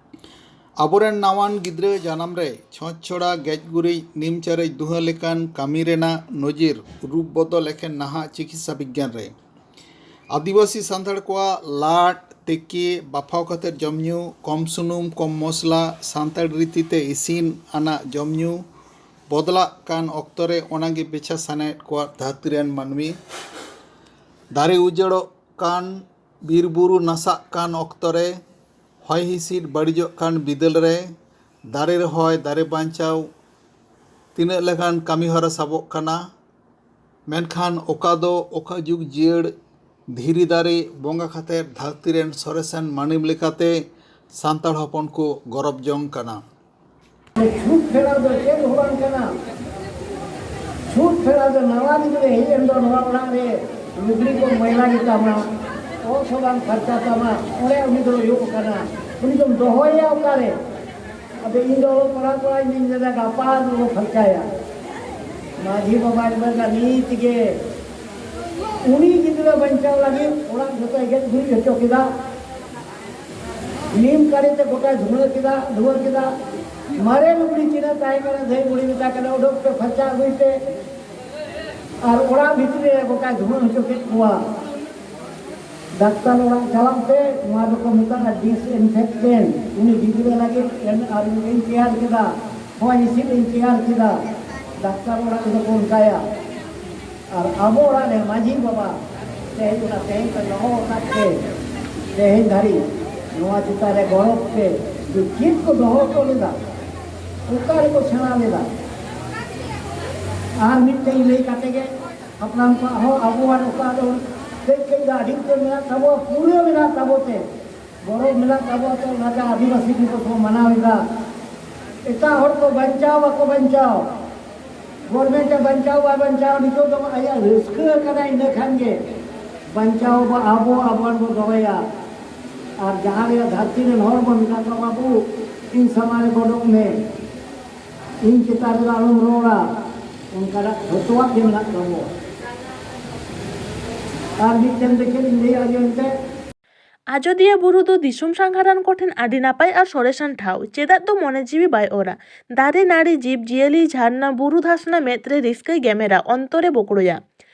ᱟᱵᱚᱨᱮᱱ ᱱᱟᱣᱟᱱ ᱜᱤᱫᱽᱨᱟᱹ ᱡᱟᱱᱟᱢ ᱨᱮ ᱪᱷᱚᱸᱪ ᱪᱷᱚᱲᱟ, ᱜᱮᱡ ᱜᱩᱨᱤᱡ, ᱱᱤᱢ ᱪᱟᱨᱮᱡ ᱫᱩᱦᱟᱹ ᱞᱮᱠᱟᱱ ᱠᱟᱹᱢᱤ ᱨᱮᱱᱟᱜ ᱱᱚᱡᱤᱨ ᱨᱩᱯ ᱵᱚᱫᱚᱞ ᱮᱠᱷᱮᱱ ᱱᱟᱦᱟᱜ ᱪᱤᱠᱤᱛᱥᱟ ᱵᱤᱜᱽᱜᱟᱱ ᱨᱮ᱾ ᱟᱹᱫᱤᱵᱟᱹᱥᱤ ᱥᱟᱱᱛᱟᱲ ᱠᱚᱣᱟᱜ ᱞᱟᱫ, ᱛᱮᱠᱮ, ᱵᱟᱯᱷᱟᱣ ᱠᱟᱛᱮ ᱡᱚᱢ ᱧᱩ, ᱠᱚᱢ ᱥᱩᱱᱩᱢ, ᱠᱚᱢ ᱢᱚᱥᱞᱟ, ᱥᱟᱱᱛᱟᱲ ᱨᱤᱛᱤ ᱛᱮ ᱤᱥᱤᱱ ᱟᱱᱟᱜ ᱡᱚᱢ ᱧᱩ ᱵᱚᱫᱞᱟᱜ ᱠᱟᱱ ᱚᱠᱛᱚ ᱨᱮ ᱚᱱᱟᱜᱮ ᱵᱮᱪᱷᱟ ᱥᱟᱱᱟᱭᱮᱫ ᱠᱚᱣᱟ ᱫᱷᱟᱹᱨᱛᱤ ᱨᱮᱱ ᱢᱟᱹᱱᱢᱤ᱾ ᱫᱟᱨᱮ ᱩᱡᱟᱹᱲᱚᱜ ᱠᱟᱱ, ᱵᱤᱨ ᱵᱩᱨᱩ ᱱᱟᱥᱟᱜ ᱠᱟᱱ ᱚᱠᱛᱚ ᱨᱮ, ᱦᱚᱭ ᱦᱤᱸᱥᱤᱫ ᱵᱟᱹᱲᱤᱡᱚᱜ ᱠᱟᱱ ᱵᱤᱫᱟᱹᱞ ᱨᱮ, ᱫᱟᱨᱮ ᱨᱚᱦᱚᱭ, ᱫᱟᱨᱮ ᱵᱟᱧᱪᱟᱣ ᱛᱤᱱᱟᱹᱜ ᱞᱮᱠᱟᱱ ᱠᱟᱹᱢᱤ ᱦᱚᱨᱟ ᱥᱟᱵᱚᱜ ᱠᱟᱱᱟ, ᱢᱮᱱᱠᱷᱟᱱ ᱚᱠᱟ ᱫᱚ ᱚᱠᱟ ᱡᱩᱜᱽ ᱡᱤᱭᱟᱹᱲ ᱫᱷᱤᱨᱤ ᱫᱟᱨᱮ ᱵᱚᱸᱜᱟ ᱠᱟᱛᱮ ᱫᱷᱟᱹᱨᱛᱤ ᱨᱮᱱ ᱥᱚᱨᱮᱥᱟᱱ ᱢᱟᱹᱱᱢᱤ ᱞᱮᱠᱟᱛᱮ ᱥᱟᱱᱛᱟᱲ ᱦᱚᱯᱚᱱ ᱠᱚ ᱜᱚᱨᱚᱵ ᱡᱚᱝ ᱠᱟᱱᱟ᱾ ᱪᱷᱩᱛ ᱯᱷᱮᱨᱟᱣ ᱫᱚ ᱪᱮᱫ ᱦᱚᱸ ᱵᱟᱝ ᱠᱟᱱᱟ᱾ ᱪᱷᱩᱛ ᱯᱷᱮᱨᱟᱣ ᱫᱚ ᱱᱟᱣᱟ ᱜᱤᱫᱽᱨᱟᱹ ᱦᱮᱡ ᱮᱱ ᱫᱚ ᱱᱚᱣᱟ ᱚᱲᱟᱜ ᱨᱮ ᱞᱩᱜᱽᱲᱤ ᱠᱚ ᱢᱚᱭᱞᱟ ᱜᱮᱛᱟᱢᱟ, ᱚᱛ ᱦᱚᱸ ᱵᱟᱝ ᱯᱷᱟᱨᱪᱟ ᱛᱟᱢᱟ, ᱚᱸᱰᱮ ᱩᱱᱤ ᱫᱚ ᱦᱩᱭᱩᱜ ᱠᱟᱱᱟ, ᱩᱱᱤ ᱫᱚᱢ ᱫᱚᱦᱚᱭᱮᱭᱟ ᱚᱠᱟᱨᱮ? ᱟᱫᱚ ᱤᱧ ᱫᱚ ᱚᱞᱚᱜ ᱯᱟᱲᱦᱟᱣ ᱠᱚᱲᱟ, ᱤᱧ ᱫᱩᱧ ᱢᱮᱱᱟ ᱜᱟᱯᱟ ᱵᱚᱱ ᱯᱷᱟᱨᱪᱟᱭᱟ᱾ ᱢᱟᱹᱡᱷᱤ ᱵᱟᱵᱟᱭ ᱢᱮᱱᱫᱟ ᱱᱤᱛ ᱜᱮ ᱩᱱᱤ ᱜᱤᱫᱽᱨᱟᱹ ᱵᱟᱧᱪᱟᱣ ᱞᱟᱹᱜᱤᱫ ᱚᱲᱟᱜ ᱡᱚᱛᱚᱭ ᱜᱮᱡ ᱜᱩᱨᱤᱡ ᱦᱚᱪᱚ ᱠᱮᱫᱟ᱾ ᱱᱤᱢ ᱠᱟᱹᱲᱤ ᱛᱮ ᱜᱚᱴᱟᱭ ᱫᱷᱩᱣᱟᱹ ᱠᱮᱫᱟ, ᱫᱷᱩᱣᱟᱹ ᱠᱮᱫᱟ᱾ ᱢᱟᱨᱮ ᱞᱩᱜᱽᱲᱤ ᱛᱤᱱᱟᱹᱜ ᱛᱟᱦᱮᱸ ᱠᱟᱱᱟ, ᱫᱷᱟᱹᱭ ᱵᱩᱲᱦᱤ ᱢᱮᱛᱟ ᱠᱟᱱᱟ, "ᱩᱰᱩᱠ ᱯᱮ, ᱯᱷᱟᱨᱪᱟ ᱟᱹᱜᱩᱭ ᱯᱮ ᱟᱨ ᱚᱲᱟᱜ ᱵᱷᱤᱛᱨᱤ ᱨᱮ ᱜᱚᱴᱟᱭ ᱫᱷᱩᱣᱟᱹ ᱦᱚᱪᱚ ᱠᱮᱫ ᱠᱚᱣᱟ᱾ ᱰᱟᱠᱛᱟᱨ ᱚᱲᱟᱜ ᱪᱟᱞᱟᱜ ᱯᱮ, ᱱᱚᱣᱟ ᱫᱚᱠᱚ ᱢᱮᱛᱟᱜᱼᱟ disinfectant᱾ ᱩᱱᱤ ᱜᱤᱫᱽᱨᱟᱹ ᱞᱟᱹᱜᱤᱫ ᱮᱢ ᱟᱨ ᱢᱤᱫᱴᱮᱱ ᱛᱮᱭᱟᱨ ᱠᱮᱫᱟ, ᱦᱚᱭ ᱦᱤᱸᱥᱤᱫ ᱤᱧ ᱛᱮᱭᱟᱨ ᱠᱮᱫᱟ, ᱰᱟᱠᱛᱟᱨ ᱚᱲᱟᱜ ᱨᱮᱫᱚ ᱠᱚ ᱚᱱᱠᱟᱭᱟ᱾ ᱟᱨ ᱟᱵᱚ ᱚᱲᱟᱜ ᱨᱮ ᱢᱟᱹᱡᱷᱤ ᱵᱟᱵᱟ ᱛᱮᱦᱮᱧ ᱚᱱᱟ ᱛᱮᱦᱮᱧ ᱠᱚ ᱫᱚᱦᱚ ᱟᱠᱟᱫ ᱛᱮ ᱛᱮᱦᱮᱧ ᱫᱷᱟᱹᱨᱤᱡ ᱱᱚᱣᱟ ᱪᱮᱛᱟᱱ ᱨᱮ ᱜᱚᱨᱚᱵᱽ ᱛᱮ ᱡᱮ ᱪᱮᱫ ᱠᱚ ᱫᱚᱦᱚ ᱦᱚᱴᱚ ᱞᱮᱫᱟ, ᱚᱠᱟ ᱨᱮᱠᱚ ᱥᱮᱬᱟ ᱞᱮᱫᱟ᱾ ᱟᱨ ᱢᱤᱫᱴᱮᱱ ᱞᱟᱹᱭ ᱠᱟᱛᱮ ᱜᱮ ᱦᱟᱯᱲᱟᱢ ᱠᱚᱣᱟᱜ ᱦᱚᱸ ᱟᱵᱚᱣᱟᱜ ᱚᱠᱟ ᱫᱚ ᱠᱟᱹᱡ ᱠᱟᱹᱡ ᱫᱚ ᱟᱹᱰᱤ ᱩᱛᱟᱹᱨ ᱢᱮᱱᱟᱜ ᱛᱟᱵᱚᱣᱟ, ᱯᱩᱨᱟᱹ ᱢᱮᱱᱟᱜ ᱛᱟᱵᱚ ᱛᱮ ᱜᱚᱨᱚᱵᱽ ᱢᱮᱱᱟᱜ ᱛᱟᱵᱚᱣᱟ᱾ ᱛᱚ ᱚᱱᱟᱛᱮ ᱟᱹᱫᱤᱵᱟᱹᱥᱤ ᱫᱤᱵᱚᱥ ᱵᱚᱱ ᱢᱟᱱᱟᱣ ᱮᱫᱟ᱾ ᱮᱴᱟᱜ ᱦᱚᱲ ᱠᱚ ᱵᱟᱧᱪᱟᱣ ᱵᱟᱠᱚ ᱵᱟᱧᱪᱟᱣ, ᱜᱚᱨᱢᱮᱱᱴ ᱮ ᱵᱟᱧᱪᱟᱣ ᱵᱟᱭ ᱵᱟᱧᱪᱟᱣ, ᱱᱤᱛᱚᱜ ᱫᱚ ᱟᱭᱟᱜ ᱨᱟᱹᱥᱠᱟᱹ ᱠᱟᱱᱟ, ᱤᱱᱟᱹ ᱠᱷᱟᱱ ᱜᱮ ᱵᱟᱧᱪᱟᱣ ᱵᱚ ᱟᱵᱚ ᱟᱵᱚᱣᱟᱜ ᱵᱚ ᱫᱚᱦᱚᱭᱟ᱾ ᱟᱨ ᱡᱟᱦᱟᱸ ᱨᱮᱭᱟᱜ ᱫᱷᱟᱹᱨᱛᱤ ᱨᱮᱱ ᱦᱚᱲ ᱵᱚᱱ ᱢᱮᱛᱟ ᱠᱚᱣᱟ, "ᱵᱟᱹᱵᱩ, ᱤᱧ ᱥᱟᱢᱟᱝ ᱨᱮ ᱜᱚᱰᱚᱜ ᱢᱮ, ᱤᱧ ᱪᱮᱛᱟᱱ ᱨᱮᱫᱚ ᱟᱞᱚᱢ ᱨᱚᱲᱟ", ᱚᱱᱠᱟᱱᱟᱜ ᱡᱷᱚᱛᱚᱣᱟᱜ ᱜᱮ ᱢᱮᱱᱟᱜ ᱛᱟᱵᱚᱣᱟ᱾ ᱟᱨ ᱢᱤᱫᱴᱮᱱ ᱫᱚ ᱪᱮᱫ ᱤᱧ ᱞᱟᱹᱭᱟ, ᱟᱸᱡᱚᱢ ᱯᱮ᱾ ᱟᱡᱚᱫᱤᱭᱟᱹ ᱵᱩᱨᱩ ᱫᱚ ᱫᱤᱥᱚᱢ ᱥᱟᱸᱜᱷᱟᱨᱟᱱ ᱠᱚᱴᱷᱮᱱ ᱟᱹᱰᱤ ᱱᱟᱯᱟᱭ ᱟᱨ ᱥᱚᱨᱮᱥᱟᱱ ᱴᱷᱟᱶ᱾ ᱪᱮᱫᱟᱜ ᱫᱚ ᱢᱚᱱᱮ ᱡᱤᱣᱤ ᱵᱟᱭ ᱚᱨᱟ᱾ ᱫᱟᱨᱮ ᱱᱟᱹᱲᱤ, ᱡᱤᱵᱽ ᱡᱤᱭᱟᱹᱞᱤ, ᱡᱷᱟᱨᱱᱟ, ᱵᱩᱨᱩ ᱫᱷᱟᱥᱱᱟ ᱢᱮᱫ ᱨᱮ ᱨᱟᱹᱥᱠᱟᱹᱭ ᱜᱮᱢᱮᱨᱟ, ᱚᱱᱛᱚᱨᱮ ᱵᱚᱠᱲᱚᱭᱟ᱾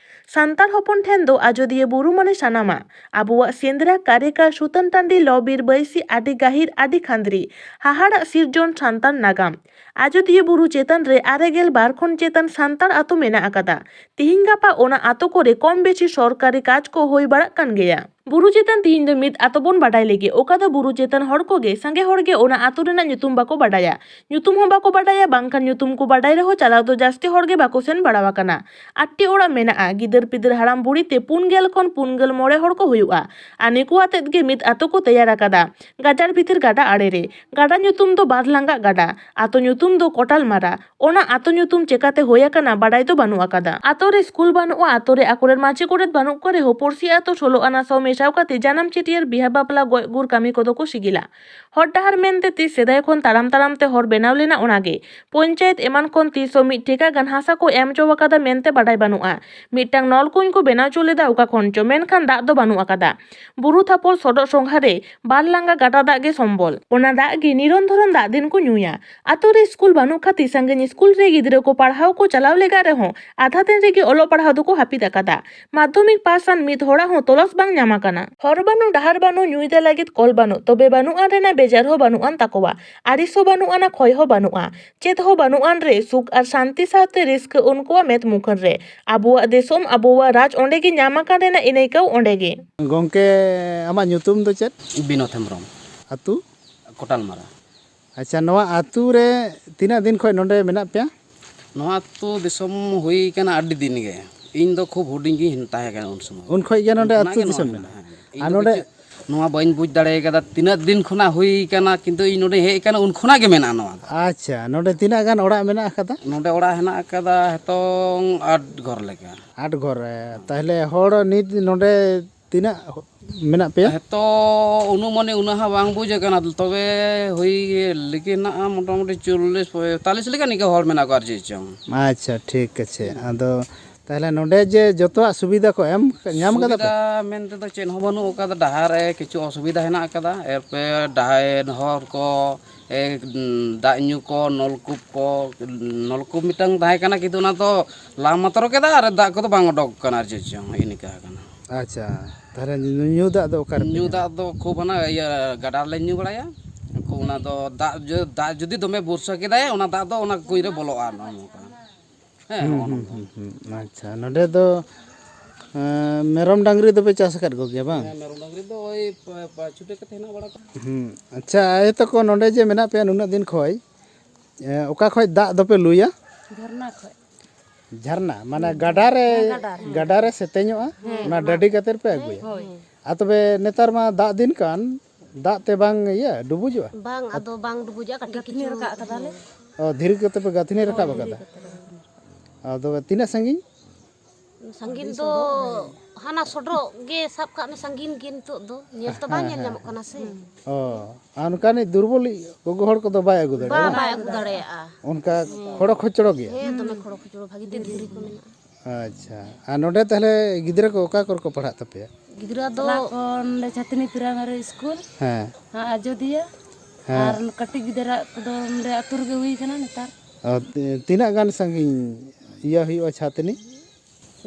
ᱥᱟᱱᱛᱟᱲ ᱦᱚᱯᱚᱱ ᱴᱷᱮᱱ ᱫᱚ ᱟᱡᱚᱫᱤᱭᱟᱹ ᱵᱩᱨᱩ ᱢᱟᱱᱮ ᱥᱟᱱᱟᱢᱟᱜ᱾ ᱟᱵᱚᱣᱟᱜ ᱥᱮᱸᱫᱽᱨᱟ, ᱠᱟᱨᱮᱠᱟ, ᱥᱩᱛᱟᱹᱱ ᱴᱟᱺᱰᱤ, ᱞᱚ ᱵᱤᱨ ᱵᱟᱹᱭᱥᱤ, ᱟᱹᱰᱤ ᱜᱟᱹᱦᱤᱨ, ᱟᱹᱰᱤ ᱠᱷᱟᱸᱫᱽᱨᱤ, ᱦᱟᱦᱟᱲᱟᱜ ᱥᱤᱨᱡᱚᱱ ᱥᱟᱱᱛᱟᱲ ᱱᱟᱜᱟᱢ᱾ ᱟᱡᱚᱫᱤᱭᱟᱹ ᱵᱩᱨᱩ ᱪᱮᱛᱟᱱ ᱨᱮ ᱟᱨᱮ ᱜᱮᱞ ᱵᱟᱨ ᱠᱷᱚᱱ ᱪᱮᱛᱟᱱ ᱥᱟᱱᱛᱟᱲ ᱟᱛᱳ ᱢᱮᱱᱟᱜ ᱟᱠᱟᱫᱟ᱾ ᱛᱤᱦᱤᱧ ᱜᱟᱯᱟ ᱚᱱᱟ ᱟᱛᱳ ᱠᱚᱨᱮ ᱠᱚᱢ ᱵᱮᱥᱤ ᱥᱚᱨᱠᱟᱨᱤ ᱠᱟᱡᱽ ᱠᱚ ᱦᱩᱭ ᱵᱟᱲᱟᱜ ᱠᱟᱱ ᱜᱮᱭᱟ᱾ ᱵᱩᱨᱩ ᱪᱮᱛᱟᱱ ᱛᱤᱦᱤᱧ ᱫᱚ ᱢᱤᱫ ᱟᱛᱳ ᱵᱚᱱ ᱵᱟᱰᱟᱭ ᱞᱮᱜᱮ, ᱚᱠᱟ ᱫᱚ ᱵᱩᱨᱩ ᱪᱮᱛᱟᱱ ᱦᱚᱲ ᱠᱚᱜᱮ ᱥᱟᱸᱜᱮ ᱦᱚᱲ ᱜᱮ ᱚᱱᱟ ᱟᱛᱳ ᱨᱮᱱᱟᱜ ᱧᱩᱛᱩᱢ ᱵᱟᱠᱚ ᱵᱟᱰᱟᱭᱟ᱾ ᱧᱩᱛᱩᱢ ᱦᱚᱸ ᱵᱟᱠᱚ ᱵᱟᱰᱟᱭᱟ, ᱵᱟᱝᱠᱷᱟᱱ ᱧᱩᱛᱩᱢ ᱠᱚ ᱵᱟᱰᱟᱭ ᱨᱮᱦᱚᱸ ᱪᱟᱞᱟᱣ ᱫᱚ ᱡᱟᱹᱥᱛᱤ ᱦᱚᱲ ᱜᱮ ᱵᱟᱠᱚ ᱥᱮᱱ ᱵᱟᱲᱟᱣ ᱟᱠᱟᱱᱟ᱾ ᱟᱴ ᱴᱤ ᱚᱲᱟᱜ ᱢᱮᱱᱟᱜᱼᱟ, ᱜᱤᱫᱟᱹᱨ ᱯᱤᱫᱟᱹᱨ ᱦᱟᱲᱟᱢ ᱵᱩᱲᱦᱤ ᱛᱮ ᱯᱩᱱ ᱜᱮᱞ ᱠᱷᱚᱱ ᱯᱩᱱ ᱜᱮᱞ ᱢᱚᱬᱮ ᱦᱚᱲ ᱠᱚ ᱦᱩᱭᱩᱜᱼᱟ᱾ ᱟᱨ ᱱᱤᱠᱩ ᱟᱛᱮᱫ ᱜᱮ ᱢᱤᱫ ᱟᱛᱳ ᱠᱚ ᱛᱮᱭᱟᱨ ᱟᱠᱟᱫᱟ, ᱜᱟᱡᱟᱲ ᱵᱷᱤᱛᱤᱨ ᱜᱟᱰᱟ ᱟᱲᱮ ᱨᱮ᱾ ᱜᱟᱰᱟ ᱧᱩᱛᱩᱢ ᱫᱚ ᱵᱟᱨ ᱞᱟᱸᱜᱟ ᱜᱟᱰᱟ, ᱟᱛᱳ ᱧᱩᱛᱩᱢ ᱫᱚ ᱠᱚᱴᱟᱞᱢᱟᱨᱟ᱾ ᱚᱱᱟ ᱟᱛᱳ ᱧᱩᱛᱩᱢ ᱪᱮᱠᱟᱛᱮ ᱦᱩᱭ ᱟᱠᱟᱱᱟ ᱵᱟᱰᱟᱭ ᱫᱚ ᱵᱟᱹᱱᱩᱜ ᱟᱠᱟᱫᱟ᱾ ᱟᱛᱳ ᱨᱮ ᱥᱠᱩᱞ ᱵᱟᱹᱱᱩᱜᱼᱟ, ᱟᱛᱳ ᱨᱮ ᱟᱠᱚᱨᱮᱱ ᱢᱟᱪᱮᱫ ᱜᱚᱰᱮᱛ ᱵᱟᱹᱱᱩᱜ ᱠᱚ ᱨᱮᱦᱚᱸ ᱯᱩᱲᱥᱤ ᱟᱛᱳ ᱥᱳᱞᱳ ᱟᱱᱟ ᱥᱟᱶ ᱢᱮᱥᱟᱣ ᱠᱟᱛᱮ ᱡᱟᱱᱟᱢ ᱪᱷᱟᱹᱴᱭᱟᱹᱨ, ᱵᱤᱦᱟ ᱵᱟᱯᱞᱟ, ᱜᱚᱡ ᱜᱩᱨ ᱠᱟᱹᱢᱤ ᱠᱚᱫᱚ ᱠᱚ ᱥᱤᱜᱤᱞᱟ᱾ ᱦᱚᱨ ᱰᱟᱦᱟᱨ ᱢᱮᱱᱛᱮ ᱛᱤᱥ ᱥᱮᱫᱟᱭ ᱠᱷᱚᱱ ᱛᱟᱲᱟᱢ ᱛᱟᱲᱟᱢ ᱛᱮ ᱦᱚᱨ ᱵᱮᱱᱟᱣ ᱞᱮᱱᱟ ᱚᱱᱟᱜᱮ᱾ ᱯᱚᱧᱪᱟᱭᱮᱛ ᱮᱢᱟᱱ ᱠᱷᱚᱱ ᱛᱤᱥ ᱦᱚᱸ ᱢᱤᱫ ᱴᱷᱮᱠᱟ ᱜᱟᱱ ᱦᱟᱥᱟ ᱠᱚ ᱮᱢ ᱪᱚ ᱟᱠᱟᱫᱟ ᱢᱮᱱᱛᱮ ᱵᱟᱰᱟᱭ ᱵᱟᱹᱱᱩᱜᱼᱟ᱾ ᱢᱤᱫᱴᱟᱝ ᱱᱚᱞ ᱠᱩᱧ ᱠᱚ ᱵᱮᱱᱟᱣ ᱪᱚ ᱞᱮᱫᱟ ᱚᱠᱟ ᱠᱷᱚᱱ ᱪᱚ, ᱢᱮᱱᱠᱷᱟᱱ ᱫᱟᱜ ᱫᱚ ᱵᱟᱹᱱᱩᱜ ᱟᱠᱟᱫᱟ᱾ ᱵᱩᱨᱩ ᱛᱷᱟᱯᱚᱞ ᱥᱚᱰᱚᱜ ᱥᱚᱸᱜᱷᱟ ᱨᱮ ᱵᱟᱨ ᱞᱟᱸᱜᱟ ᱜᱟᱰᱟ ᱫᱟᱜ ᱜᱮ ᱥᱚᱢᱵᱚᱞ᱾ ᱚᱱᱟ ᱫᱟᱜ ᱜᱮ ᱱᱤᱨᱚᱱ ᱫᱷᱚᱨᱚᱱ ᱫᱟᱜ ᱫᱤᱱ ᱠᱚ ᱧᱩᱭᱟ᱾ ᱟᱛᱳ ᱨᱮ ᱥᱠᱩᱞ ᱵᱟᱹᱱᱩᱜ ᱠᱷᱟᱹᱛᱤᱨ ᱥᱟᱺᱜᱤᱧ ᱥᱠᱩᱞ ᱨᱮ ᱜᱤᱫᱽᱨᱟᱹ ᱠᱚ ᱯᱟᱲᱦᱟᱣ ᱠᱚ ᱪᱟᱞᱟᱣ ᱞᱮᱜᱟ ᱨᱮᱦᱚᱸ ᱟᱫᱷᱟ ᱫᱤᱱ ᱨᱮᱜᱮ ᱚᱞᱚᱜ ᱯᱟᱲᱦᱟᱣ ᱫᱚᱠᱚ ᱦᱟᱹᱯᱤᱫ ᱟᱠᱟᱫᱟ᱾ ᱢᱟᱫᱽᱫᱷᱚᱢᱤᱠ ᱯᱟᱥ ᱟᱱ ᱢᱤᱫ ᱦᱚᱲᱟᱜ ᱦᱚᱸ ᱛᱚᱞᱟᱥ ᱵᱟᱝ ᱧᱟᱢ ᱟᱠᱟᱱᱟ᱾ ᱦᱚᱨ ᱵᱟᱹᱱᱩᱜ, ᱰᱟᱦᱟᱨ ᱵᱟᱹᱱᱩᱜ, ᱧᱩᱭ ᱫᱟᱜ ᱞᱟᱹᱜᱤᱫ ᱠᱚᱞ ᱵᱟᱹᱱᱩᱜ, ᱛᱚᱵᱮ ᱵᱟᱹᱱᱩᱜ ᱟᱱ ᱨᱮᱱᱟᱜ ᱵᱮᱡᱟᱨ ᱦᱚᱸ ᱵᱟᱹᱱᱩᱜ ᱟᱱ ᱛᱟᱠᱚᱣᱟ᱾ ᱟᱹᱲᱤᱥ ᱦᱚᱸ ᱵᱟᱹᱱᱩᱜ ᱟᱱᱟ, ᱠᱷᱚᱭ ᱦᱚᱸ ᱵᱟᱹᱱᱩᱜᱼᱟ᱾ ᱪᱮᱫ ᱦᱚᱸ ᱵᱟᱹᱱᱩᱜ ᱟᱱ ᱨᱮ ᱥᱩᱠ ᱟᱨ ᱥᱟᱱᱛᱤ ᱥᱟᱶᱛᱮ ᱨᱟᱹᱥᱠᱟᱹ ᱩᱱᱠᱩᱣᱟᱜ ᱢᱮᱫ ᱢᱩᱠᱷᱟᱹᱱ ᱨᱮ᱾ ᱟᱵᱚᱣᱟᱜ ᱫᱤᱥᱚᱢ, ᱟᱵᱚᱣᱟᱜ ᱨᱟᱡᱽ ᱚᱸᱰᱮ ᱜᱮ ᱧᱟᱢ ᱟᱠᱟᱱ ᱨᱮᱱᱟᱜ ᱤᱱᱟᱹᱭᱠᱟᱹᱣ ᱚᱸᱰᱮ ᱜᱮ᱾ ᱜᱚᱝᱠᱮ, ᱟᱢᱟᱜ ᱧᱩᱛᱩᱢ ᱫᱚ ᱪᱮᱫ? ᱵᱤᱱᱳᱫ ᱦᱮᱢᱵᱨᱚᱢ᱾ ᱟᱹᱛᱩ? ᱠᱚᱴᱟᱞᱢᱟᱨᱟ᱾ ᱟᱪᱪᱷᱟ, ᱱᱚᱣᱟ ᱟᱹᱛᱩ ᱨᱮ ᱛᱤᱱᱟᱹᱜ ᱫᱤᱱ ᱠᱷᱚᱱ ᱱᱚᱰᱮ ᱢᱮᱱᱟᱜ ᱯᱮᱭᱟ? ᱱᱚᱣᱟ ᱟᱹᱛᱩ ᱫᱤᱥᱚᱢ ᱦᱩᱭ ᱠᱟᱱᱟ ᱟᱹᱰᱤ ᱫᱤᱱ ᱜᱮ, ᱤᱧ ᱫᱚ ᱠᱷᱩᱵ ᱦᱩᱰᱤᱧ ᱜᱤᱧ ᱛᱟᱦᱮᱸ ᱠᱟᱱᱟ ᱩᱱ ᱥᱚᱢᱚᱭ᱾ ᱩᱱ ᱠᱷᱚᱡ ᱜᱮ ᱱᱚᱰᱮ ᱩᱱ ᱠᱷᱚᱱᱟᱜ ᱟᱹᱛᱩ ᱜᱮ ᱫᱤᱥᱚᱢ ᱱᱚᱣᱟ ᱢᱮᱱᱟᱜᱼᱟ? ᱦᱮᱸ᱾ ᱤᱧ ᱟᱨ ᱫᱚ ᱱᱚᱰᱮ ᱠᱤᱪᱷᱩ ᱱᱚᱣᱟ ᱵᱟᱹᱧ ᱵᱩᱡᱽ ᱫᱟᱲᱮ ᱠᱟᱫᱟ, ᱛᱤᱱᱟᱹᱜ ᱫᱤᱱ ᱠᱷᱚᱱᱟᱜ ᱦᱩᱭ ᱠᱟᱱᱟ, ᱠᱤᱱᱛᱩ ᱤᱧ ᱱᱚᱰᱮ ᱦᱮᱡ ᱠᱟᱱᱟ, ᱩᱱ ᱠᱷᱚᱱᱟᱜ ᱜᱮ ᱢᱮᱱᱟᱜᱼᱟ ᱱᱚᱣᱟ ᱫᱚ᱾ ᱟᱪᱪᱷᱟ, ᱱᱚᱰᱮ ᱛᱤᱱᱟᱹᱜ ᱜᱟᱱ ᱚᱲᱟᱜ ᱢᱮᱱᱟᱜ ᱟᱠᱟᱫᱟ? ᱱᱚᱰᱮ ᱚᱲᱟᱜ ᱦᱮᱱᱟᱜ ᱟᱠᱟᱫᱟ ᱦᱮᱛᱚᱝ ᱟᱴ ᱜᱷᱚᱨ ᱞᱮᱠᱟ᱾ ᱟᱴ ᱜᱷᱚᱨ ᱨᱮ᱾ ᱛᱟᱦᱞᱮ ᱦᱚᱲ ᱱᱤᱛ ᱱᱚᱰᱮ ᱛᱤᱱᱟᱹᱜ ᱢᱮᱱᱟᱜ ᱯᱮᱭᱟ? ᱦᱮᱛᱚ ᱩᱱᱟᱹᱜ ᱢᱟᱱᱮ ᱩᱱᱟᱹᱜ ᱦᱟᱸᱜ ᱵᱟᱝ ᱵᱩᱡᱽ ᱟᱠᱟᱱᱟ, ᱛᱚᱵᱮ ᱦᱩᱭ ᱞᱮᱠᱤᱱ ᱦᱮᱱᱟᱜᱼᱟ ᱢᱚᱴᱟᱢᱩᱴᱤ ᱪᱚᱞᱞᱤᱥ ᱯᱚᱸᱭᱛᱟᱞᱤᱥ ᱞᱮᱠᱟ ᱱᱤᱝᱠᱟᱹ ᱦᱚᱲ ᱢᱮᱱᱟᱜ ᱠᱚᱣᱟ ᱟᱨ ᱪᱮᱫ ᱪᱚᱝ᱾ ᱟᱪᱪᱷᱟ, ᱴᱷᱤᱠ ᱟᱪᱷᱮ᱾ ᱟᱫᱚ ᱛᱟᱦᱞᱮ ᱱᱚᱰᱮ ᱡᱮ ᱡᱚᱛᱚᱣᱟᱜ ᱥᱩᱵᱤᱫᱷᱟ ᱠᱚ ᱮᱢ, ᱧᱟᱢ ᱠᱟᱫᱟ ᱯᱮ? ᱥᱩᱵᱤᱫᱷᱟ ᱢᱮᱱ ᱛᱮᱫᱚ ᱪᱮᱫ ᱦᱚᱸ ᱵᱟᱹᱱᱩᱜ ᱟᱠᱟᱫᱟ, ᱰᱟᱦᱟᱨ ᱨᱮ ᱠᱤᱪᱷᱩ ᱚᱥᱩᱵᱤᱫᱷᱟ ᱦᱮᱱᱟᱜ ᱟᱠᱟᱫᱟ, ᱮᱨᱯᱚᱨ ᱰᱟᱦᱟᱨ, ᱦᱚᱨ ᱠᱚ, ᱮ, ᱫᱟᱜ ᱧᱩ ᱠᱚ, ᱱᱚᱞᱠᱩᱯ ᱠᱚ, ᱱᱚᱞᱠᱩᱯ ᱢᱤᱫᱴᱟᱝ ᱛᱟᱦᱮᱸ ᱠᱟᱱᱟ, ᱠᱤᱱᱛᱩ ᱚᱱᱟ ᱫᱚ ᱞᱟ ᱢᱟᱛᱨᱚ ᱠᱮᱫᱟ ᱟᱨ ᱫᱟᱜ ᱠᱚᱫᱚ ᱵᱟᱝ ᱚᱰᱚᱠ ᱠᱟᱱᱟ, ᱟᱨ ᱪᱮᱫ ᱪᱚᱝ ᱦᱮᱸ ᱱᱤᱝᱠᱟ ᱟᱠᱟᱱᱟ᱾ ᱟᱪᱪᱷᱟ, ᱛᱟᱦᱞᱮ ᱧᱩ ᱫᱟᱜ ᱫᱚ ᱚᱠᱟ ᱨᱮᱯᱮ ᱧᱩ ᱧᱟᱢᱟ? ᱫᱟᱜ ᱫᱚ ᱠᱷᱩᱵ ᱦᱟᱱᱟ ᱤᱭᱟᱹ ᱜᱟᱰᱟ ᱨᱮᱞᱮ ᱧᱩ ᱵᱟᱲᱟᱭᱟ᱾ ᱩᱱᱠᱩ ᱚᱱᱟ ᱫᱚ ᱫᱟᱜ ᱡᱩ-, ᱫᱟᱜ ᱡᱩᱫᱤ ᱫᱚᱢᱮ ᱵᱚᱨᱥᱟ ᱠᱮᱫᱟᱭ, ᱚᱱᱟ ᱫᱟᱜ ᱫᱚ ᱚᱱᱟ ᱠᱩᱧ ᱨᱮ ᱵᱚᱞᱚᱜᱼᱟ, ᱱᱚᱜᱼᱚ ᱱᱚᱝᱠᱟ᱾ ᱦᱮᱸ, ᱦᱩᱸ, ᱱᱚᱜᱼᱚ ᱦᱩᱸ, ᱱᱚᱝᱠᱟ᱾ ᱦᱩᱸ, ᱦᱩᱸ᱾ ᱟᱪᱪᱷᱟ, ᱱᱚᱰᱮ ᱫᱚ, ᱮᱸ, ᱢᱮᱨᱚᱢ ᱰᱟᱝᱨᱤ ᱫᱚᱯᱮ ᱪᱟᱥ ᱟᱠᱟᱫ ᱠᱚᱜᱮᱭᱟ ᱵᱟᱝ? ᱦᱮᱸ, ᱢᱮᱨᱚᱢ ᱰᱟᱝᱨᱤ ᱫᱚ ᱳᱭ ᱯᱟ-, ᱯᱟᱸᱪ ᱪᱷᱚᱴᱤ ᱠᱟᱛᱮ ᱦᱮᱱᱟᱜ ᱵᱟᱲᱟ ᱠᱚᱣᱟ᱾ ᱦᱩᱸ, ᱟᱪᱪᱷᱟ, ᱟᱭᱳ ᱛᱟᱠᱚ ᱱᱚᱰᱮ ᱡᱮ ᱢᱮᱱᱟᱜ ᱯᱮᱭᱟ ᱱᱩᱱᱟᱹᱜ ᱫᱤᱱ ᱠᱷᱚᱡ, ᱮᱸ, ᱚᱠᱟ ᱠᱷᱚᱡ ᱫᱟᱜ ᱫᱚᱯᱮ ᱞᱩᱭᱟ? ᱡᱷᱟᱨᱱᱟ ᱠᱷᱚᱡ᱾ ᱡᱷᱟᱨᱱᱟ, ᱢᱟᱱᱮ ᱦᱩᱸ᱾ ᱜᱟᱰᱟ ᱨᱮ, ᱦᱮᱸ, ᱜᱟᱰᱟ ᱨᱮ᱾ ᱜᱟᱰᱟ ᱨᱮ ᱥᱮᱛᱮᱧᱚᱜᱼᱟ, ᱦᱮᱸ, ᱚᱱᱟ ᱚᱱᱟ᱾ ᱰᱟᱹᱰᱤ ᱠᱟᱛᱮ ᱯᱮ ᱟᱹᱜᱩᱭᱟ? ᱦᱳᱭ᱾ ᱟᱨ ᱛᱚᱵᱮ ᱱᱮᱛᱟᱨ ᱢᱟ ᱫᱟᱜ ᱫᱤᱱ ᱠᱟᱱ, ᱫᱟᱜ ᱛᱮ ᱵᱟᱝ ᱤᱭᱟᱹ, ᱰᱩᱵᱩᱡᱚᱜᱼᱟ? ᱵᱟᱝ, ᱟᱫᱚ ᱵᱟᱝ ᱰᱩᱵᱩᱡᱚᱜᱼᱟ, ᱠᱟᱹᱴᱤᱡ ᱜᱟᱹᱛᱷᱱᱤ ᱠᱤᱪᱷᱩ᱾ ᱨᱟᱠᱟᱵ ᱠᱟᱫᱟᱞᱮ᱾ ᱚ, ᱫᱷᱤᱨᱤ ᱠᱚᱛᱮ ᱯᱮ ᱜᱟᱹᱛᱷᱱᱤ ᱨᱟᱠᱟᱵ ᱦᱳᱭ, ᱠᱟᱫᱟ? ᱫᱷᱤᱨᱤ ᱠᱚᱛᱮ ᱞᱮ ᱜᱟᱹᱛᱷᱱᱤ᱾ ᱟᱫᱚ ᱛᱤᱱᱟᱹᱜ ᱥᱟᱺᱜᱤᱧ? ᱥᱟᱺᱜᱤᱧ ᱫᱚ ᱦᱟᱱᱟ ᱥᱚᱰᱚᱜ ᱜᱮ, ᱥᱟᱵ ᱠᱟᱜ ᱢᱮ, ᱥᱟᱺᱜᱤᱧ ᱜᱮ ᱱᱤᱛᱚᱜ ᱫᱚ᱾ ᱧᱮᱞ ᱛᱚ ᱵᱟᱝ ᱦᱮᱸ, ᱧᱮᱞ ᱦᱮᱸ᱾ ᱧᱟᱢᱚᱜ ᱠᱟᱱᱟ ᱥᱮ᱾ ᱚ, ᱟᱨ ᱚᱱᱠᱟᱱᱤᱡ ᱫᱩᱨᱵᱚᱞᱤᱡ ᱜᱚᱜᱚ ᱦᱚᱲ ᱠᱚᱫᱚ ᱵᱟᱭ ᱟᱹᱜᱩ ᱫᱟᱲᱮᱭᱟᱜᱼᱟ, ᱵᱟᱝ, ᱵᱟᱝ? ᱵᱟᱭ ᱟᱹᱜᱩ ᱫᱟᱲᱮᱭᱟᱜᱼᱟ᱾ ᱚᱱᱠᱟ ᱦᱮᱸ᱾ ᱠᱷᱚᱲᱚ ᱠᱷᱚᱪᱚᱲᱚ ᱜᱮᱭᱟ? ᱦᱮᱸ, ᱫᱚᱢᱮ ᱠᱷᱚᱲᱚ ᱠᱷᱚᱪᱚᱲᱚ, ᱵᱷᱟᱜᱤ ᱛᱮ ᱫᱷᱤᱨᱤ ᱠᱚ ᱢᱮᱱᱟᱜᱼᱟ᱾ ᱟᱪᱪᱷᱟ, ᱟᱨ ᱱᱚᱰᱮ ᱛᱟᱦᱞᱮ ᱜᱤᱫᱽᱨᱟᱹ ᱠᱚ ᱚᱠᱟ ᱠᱚᱨᱮ ᱠᱚ ᱯᱟᱲᱦᱟᱜ ᱛᱟᱯᱮᱭᱟ? ᱜᱤᱫᱽᱨᱟᱹ ᱫᱚ ᱛᱚᱞᱟ ᱠᱚ ᱱᱚᱰᱮ ᱪᱷᱟᱛᱱᱤ ᱯᱨᱟᱭᱢᱟᱨᱤ ᱥᱠᱩᱞ, ᱦᱮᱸ᱾ ᱦᱮᱸ, ᱟᱡᱚᱫᱤᱭᱟᱹ, ᱦᱮᱸ᱾ ᱟᱨ ᱠᱟᱹᱴᱤᱡ ᱜᱤᱫᱽᱨᱟᱹ ᱠᱚᱫᱚ ᱱᱚᱰᱮ ᱟᱹᱛᱩ ᱨᱮᱜᱮ ᱦᱩᱭ ᱠᱟᱱᱟ ᱱᱮᱛᱟᱨ᱾ ᱚ, ᱛᱤ-, ᱛᱤᱱᱟᱹᱜ ᱜᱟᱱ ᱥᱟᱺᱜᱤᱧ ᱤᱭᱟᱹ ᱦᱩᱭᱩᱜᱼᱟ ᱪᱷᱟᱛᱱᱤ?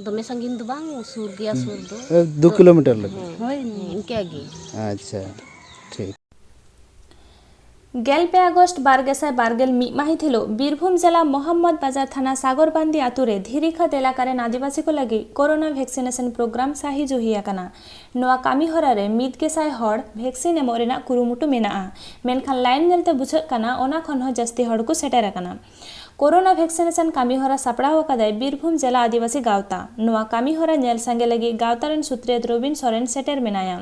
ᱫᱚᱢᱮ ᱥᱟᱺᱜᱤᱧ ᱫᱚ ᱵᱟᱝ, ᱥᱩᱨ ᱜᱮᱭᱟ, ᱥᱩᱨ ᱫᱚ᱾ ᱮ, ᱫᱩ ᱛᱚ, ᱠᱤᱞᱳᱢᱤᱴᱟᱨ ᱞᱮᱠᱟ? ᱦᱮᱸ, ᱦᱳᱭ᱾ ᱦᱮᱸ, ᱤᱱᱠᱟᱹ ᱜᱮ᱾ ᱟᱪᱪᱷᱟ, ᱴᱷᱤᱠ᱾ ᱜᱮᱞ ᱯᱮ ᱟᱜᱚᱥᱴ ᱵᱟᱨ ᱜᱮᱥᱟᱭ ᱵᱟᱨ ᱜᱮᱞ ᱢᱤᱫ ᱢᱟᱹᱦᱤᱛ ᱦᱤᱞᱳᱜ ᱵᱤᱨᱵᱷᱩᱢ ᱡᱮᱞᱟ ᱢᱚᱦᱚᱢᱢᱚᱫᱽ ᱵᱟᱡᱟᱨ ᱛᱷᱟᱱᱟ ᱥᱟᱜᱚᱨᱵᱟᱱᱫᱤ ᱟᱛᱳ ᱨᱮ ᱫᱷᱤᱨᱤᱠᱷᱟᱹᱫ ᱮᱞᱟᱠᱟ ᱨᱮᱱ ᱟᱹᱫᱤᱵᱟᱹᱥᱤ ᱠᱚ ᱞᱟᱹᱜᱤᱫ ᱠᱳᱨᱳᱱᱟ ᱵᱷᱮᱠᱥᱤᱱᱮᱥᱚᱱ ᱯᱨᱳᱜᱨᱟᱢ ᱥᱟᱹᱦᱤ ᱡᱩᱦᱤ ᱟᱠᱟᱱᱟ᱾ ᱱᱚᱣᱟ ᱠᱟᱹᱢᱤ ᱦᱚᱨᱟ ᱨᱮ ᱢᱤᱫ ᱜᱮᱥᱟᱭ ᱦᱚᱲ ᱵᱷᱮᱠᱥᱤᱱ ᱮᱢᱚᱜ ᱨᱮᱱᱟᱜ ᱠᱩᱨᱩᱢᱩᱴᱩ ᱢᱮᱱᱟᱜᱼᱟ, ᱢᱮᱱᱠᱷᱟᱱ ᱞᱟᱭᱤᱱ ᱧᱮᱞᱛᱮ ᱵᱩᱡᱷᱟᱹᱜ ᱠᱟᱱᱟ ᱚᱱᱟ ᱠᱷᱚᱱ ᱦᱚᱸ ᱡᱟᱹᱥᱛᱤ ᱦᱚᱲ ᱠᱚ ᱥᱮᱴᱮᱨ ᱟᱠᱟᱱᱟ᱾ ᱠᱳᱨᱳᱱᱟ ᱵᱷᱮᱠᱥᱤᱱᱮᱥᱚᱱ ᱠᱟᱹᱢᱤᱦᱚᱨᱟ ᱥᱟᱯᱲᱟᱣ ᱟᱠᱟᱫᱟᱭ ᱵᱤᱨᱵᱷᱩᱢ ᱡᱮᱞᱟ ᱟᱹᱫᱤᱵᱟᱹᱥᱤ ᱜᱟᱶᱛᱟ᱾ ᱱᱚᱣᱟ ᱠᱟᱹᱢᱤᱦᱚᱨᱟ ᱧᱮᱞ ᱥᱟᱸᱜᱮ ᱞᱟᱹᱜᱤᱫ ᱜᱟᱶᱛᱟ ᱨᱮᱱ ᱥᱩᱛᱨᱮᱛ ᱨᱚᱵᱤᱱ ᱥᱚᱨᱮᱱ ᱥᱮᱴᱮᱨ ᱢᱮᱱᱟᱭᱟ᱾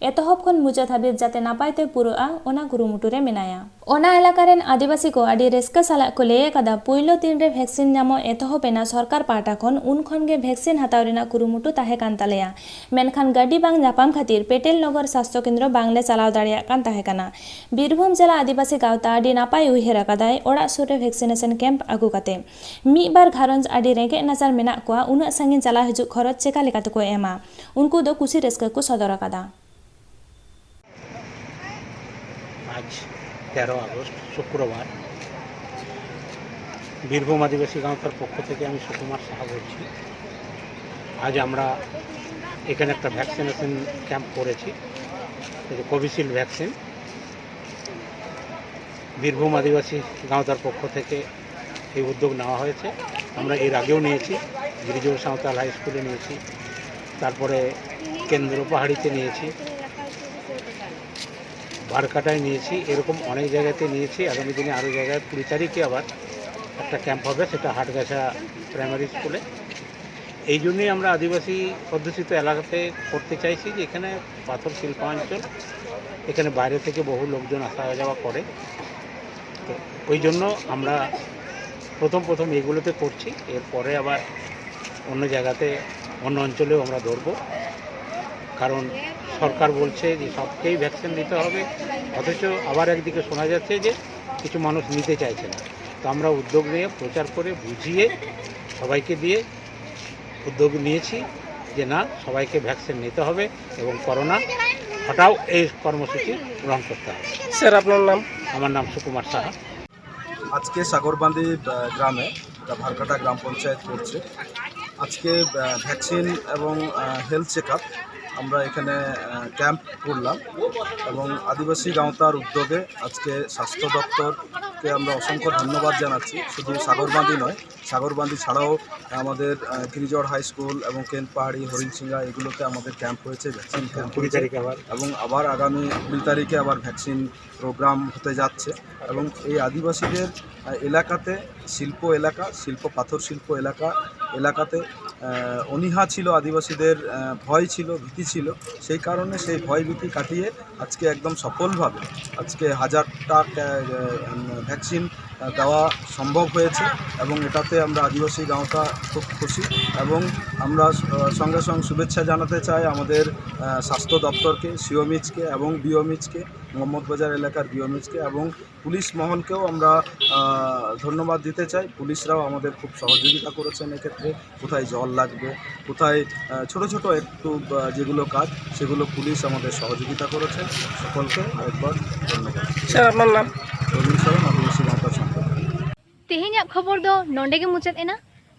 ᱮᱛᱚᱦᱚᱵ ᱠᱷᱚᱱ ᱢᱩᱪᱟᱹᱫ ᱦᱟᱹᱵᱤᱡ ᱡᱟᱛᱮ ᱱᱟᱯᱟᱭ ᱛᱮ ᱯᱩᱨᱟᱹᱜᱼᱟ, ᱚᱱᱟ ᱠᱩᱨᱩᱢᱩᱴᱩ ᱨᱮ ᱢᱮᱱᱟᱭᱟ᱾ ᱚᱱᱟ ᱮᱞᱟᱠᱟ ᱨᱮᱱ ᱟᱹᱫᱤᱵᱟᱹᱥᱤ ᱠᱚ ᱟᱹᱰᱤ ᱨᱟᱹᱥᱠᱟᱹ ᱥᱟᱞᱟᱜ ᱠᱚ ᱞᱟᱹᱭ ᱟᱠᱟᱫᱟ, ᱯᱩᱭᱞᱩ ᱫᱤᱱ ᱨᱮ ᱵᱷᱮᱠᱥᱤᱱ ᱧᱟᱢᱚᱜ ᱮᱛᱚᱦᱚᱵ ᱮᱱᱟ ᱥᱚᱨᱠᱟᱨ ᱯᱟᱦᱴᱟ ᱠᱷᱚᱱ, ᱩᱱ ᱠᱷᱚᱱ ᱜᱮ ᱵᱷᱮᱠᱥᱤᱱ ᱦᱟᱛᱟᱣ ᱨᱮᱱᱟᱜ ᱠᱩᱨᱩᱢᱩᱴᱩ ᱛᱟᱦᱮᱸ ᱠᱟᱱ ᱛᱟᱞᱮᱭᱟ, ᱢᱮᱱᱠᱷᱟᱱ ᱜᱟᱹᱰᱤ ᱵᱟᱝ ᱧᱟᱯᱟᱢ ᱠᱷᱟᱹᱛᱤᱨ ᱯᱮᱴᱮᱞ ᱱᱚᱜᱚᱨ ᱥᱟᱥᱛᱷᱚ ᱠᱮᱱᱫᱨᱚ ᱵᱟᱝᱞᱮ ᱪᱟᱞᱟᱣ ᱫᱟᱲᱮᱭᱟᱜ ᱠᱟᱱ ᱛᱟᱦᱮᱸ ᱠᱟᱱᱟ᱾ ᱵᱤᱨᱵᱷᱩᱢ ᱡᱮᱞᱟ ᱟᱹᱫᱤᱵᱟᱹᱥᱤ ᱜᱟᱶᱛᱟ ᱟᱹᱰᱤ ᱱᱟᱯᱟᱭ ᱩᱭᱦᱟᱹᱨ ᱟᱠᱟᱫᱟᱭ ᱚᱲᱟᱜ ᱥᱩᱨ ᱨᱮ ᱵᱷᱮᱠᱥᱤᱱᱮᱥᱚᱱ ᱠᱮᱢᱯ ᱟᱹᱜᱩ ᱠᱟᱛᱮ᱾ ᱢᱤᱫ ᱵᱟᱨ ᱜᱷᱟᱨᱚᱸᱡᱽ ᱟᱹᱰᱤ ᱨᱮᱸᱜᱮᱡ ᱱᱟᱪᱟᱨ ᱢᱮᱱᱟᱜ ᱠᱚᱣᱟ, ᱩᱱᱟᱹᱜ ᱥᱟᱺᱜᱤᱧ ᱪᱟᱞᱟᱣ ᱦᱤᱡᱩᱜ ᱠᱷᱚᱨᱚᱪ ᱪᱮᱠᱟ ᱞᱮᱠᱟ ᱛᱮᱠᱚ ᱮᱢᱟ? ᱩᱱᱠᱩ ᱫᱚ ᱠᱩᱥᱤ ᱨᱟᱹᱥᱠᱟᱹ ᱠᱚ ᱥᱚᱫᱚᱨ ᱟᱠᱟᱫᱟ᱾ আজ তেরো আগস্ট, শুক্রবার। বীরভূম আদিবাসী গাঁওতার পক্ষ থেকে আমি সুকুমার সাহা বলছি। আজ আমরা এখানে একটা ভ্যাকসিনেশন ক্যাম্প করেছি, এই যে কোভিশিল্ড ভ্যাকসিন। বীরভূম আদিবাসী গাঁওতার পক্ষ থেকে এই উদ্যোগ নেওয়া হয়েছে। আমরা এর আগেও নিয়েছি, গিরিজোড় সাঁওতাল হাই স্কুলে নিয়েছি, তারপরে কেন্দ্র পাহাড়িতে নিয়েছি, বারকাটায় নিয়েছি, এরকম অনেক জায়গাতে নিয়েছি। আগামী দিনে আরও জায়গায় কুড়ি তারিখে আবার একটা ক্যাম্প হবে, সেটা হাটগাছা প্রাইমারি স্কুলে। এই জন্যই আমরা আদিবাসী অধ্যুষিত এলাকাতে করতে চাইছি, যে এখানে পাথর শিল্পাঞ্চল, এখানে বাইরে থেকে বহু লোকজন আসা যাওয়া করে। তো ওই জন্য আমরা প্রথম প্রথম এগুলোতে করছি, এরপরে আবার অন্য জায়গাতে, অন্য অঞ্চলেও আমরা ধরবো। কারণ সরকার বলছে যে সবকেই ভ্যাকসিন দিতে হবে, অথচ আবার একদিকে শোনা যাচ্ছে যে কিছু মানুষ নিতে চাইছে না। তো আমরা উদ্যোগ নিয়ে, প্রচার করে, বুঝিয়ে, সবাইকে দিয়ে উদ্যোগ নিয়েছি যে না, সবাইইকে ভ্যাকসিন নিতে হবে এবং করোনা হটাও এই কর্মসূচি গ্রহণ করতে হবে। স্যার, আপনার নাম? আমার নাম সুকুমার সাহা। আজকে সাগরবান্দি আহ, গ্রামে, এটা ভারকাটা গ্রাম পঞ্চায়েত পড়ছে, আজকে আহ, ভ্যাকসিন এবং হেলথ চেক আপ আমরা এখানে ক্যাম্প করলাম এবং আদিবাসী গাঁওতার উদ্যোগে আজকে স্বাস্থ্য দপ্তর আমরা অসংখ্য ধন্যবাদ জানাচ্ছি। শুধু সাগরবাঁধি নয়, সাগরবাঁধি ছাড়াও আমাদের আহ, গিরিজড় হাই স্কুল এবং কেন পাহাড়ি, হরিণশিঙ্গা, এগুলোতে আমাদের ক্যাম্প হয়েছে, ভ্যাকসিন ক্যাম্প। এবং আবার আগামী কুড়ি তারিখে আবার ভ্যাকসিন প্রোগ্রাম হতে যাচ্ছে। এবং এই আদিবাসীদের আহ, এলাকাতে, শিল্প এলাকা, শিল্প, পাথর শিল্প এলাকা এলাকাতে আহ, অনীহা ছিল, আদিবাসীদের আহ, ভয় ছিল, ভীতি ছিল। সেই কারণে সেই ভয় ভীতি কাটিয়ে আজকে একদম সফলভাবে আজকে হাজারটা ভ্যাকসিন দেওয়া সম্ভব হয়েছে। এবং এটাতে আমরা আদিবাসী গাঁওটা খুব খুশি। এবং আমরা আহ, সঙ্গে সঙ্গে শুভেচ্ছা জানাতে চাই আমাদের আহ, স্বাস্থ্য দপ্তরকে, সিওমিজকে এবং বিওমিজকে, মোহাম্মদবাজার এলাকার বিওমিজকে এবং পুলিশ মহলকেও আমরা আহ, ধন্যবাদ দিতে চাই। পুলিশরাও আমাদের খুব সহযোগিতা করেছেন এক্ষেত্রে। কোথায় জল লাগবে, কোথায় আহ, ছোট ছোট একটু আহ, যেগুলো কাজ, সেগুলো পুলিশ আমাদের সহযোগিতা করেছে। সকলকে আরেকবার ধন্যবাদ। স্যার, আপনার নাম? রবীন্দ্র সরণ, আদিবাসী গাঁওতার সম্পাদক। ᱛᱮᱦᱮᱧᱟᱜ ᱠᱷᱚᱵᱚᱨ ᱫᱚ ᱱᱚᱰᱮ ᱜᱮ ᱢᱩᱪᱟᱹᱫ ᱮᱱᱟ᱾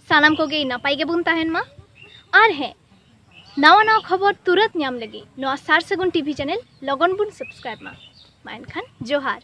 ᱥᱟᱱᱟᱢ ᱠᱚᱜᱮ ᱱᱟᱯᱟᱭ ᱜᱮᱵᱚᱱ ᱛᱟᱦᱮᱱ ᱢᱟ᱾ ᱟᱨ ᱦᱮᱸ, ᱱᱟᱣᱟ ᱱᱟᱣᱟ ᱠᱷᱚᱵᱚᱨ ᱛᱩᱨᱟᱹᱛ ᱧᱟᱢ ᱞᱟᱹᱜᱤᱫ ᱱᱚᱣᱟ ᱥᱟᱨ ᱥᱟᱹᱜᱩᱱ ᱴᱤᱵᱷᱤ ᱪᱮᱱᱮᱞ ᱞᱚᱜᱚᱱ ᱵᱚᱱ ᱥᱟᱵᱥᱠᱨᱟᱭᱤᱵ ᱢᱟ᱾ ᱢᱟ ᱮᱱᱠᱷᱟᱱ ᱡᱚᱦᱟᱨ᱾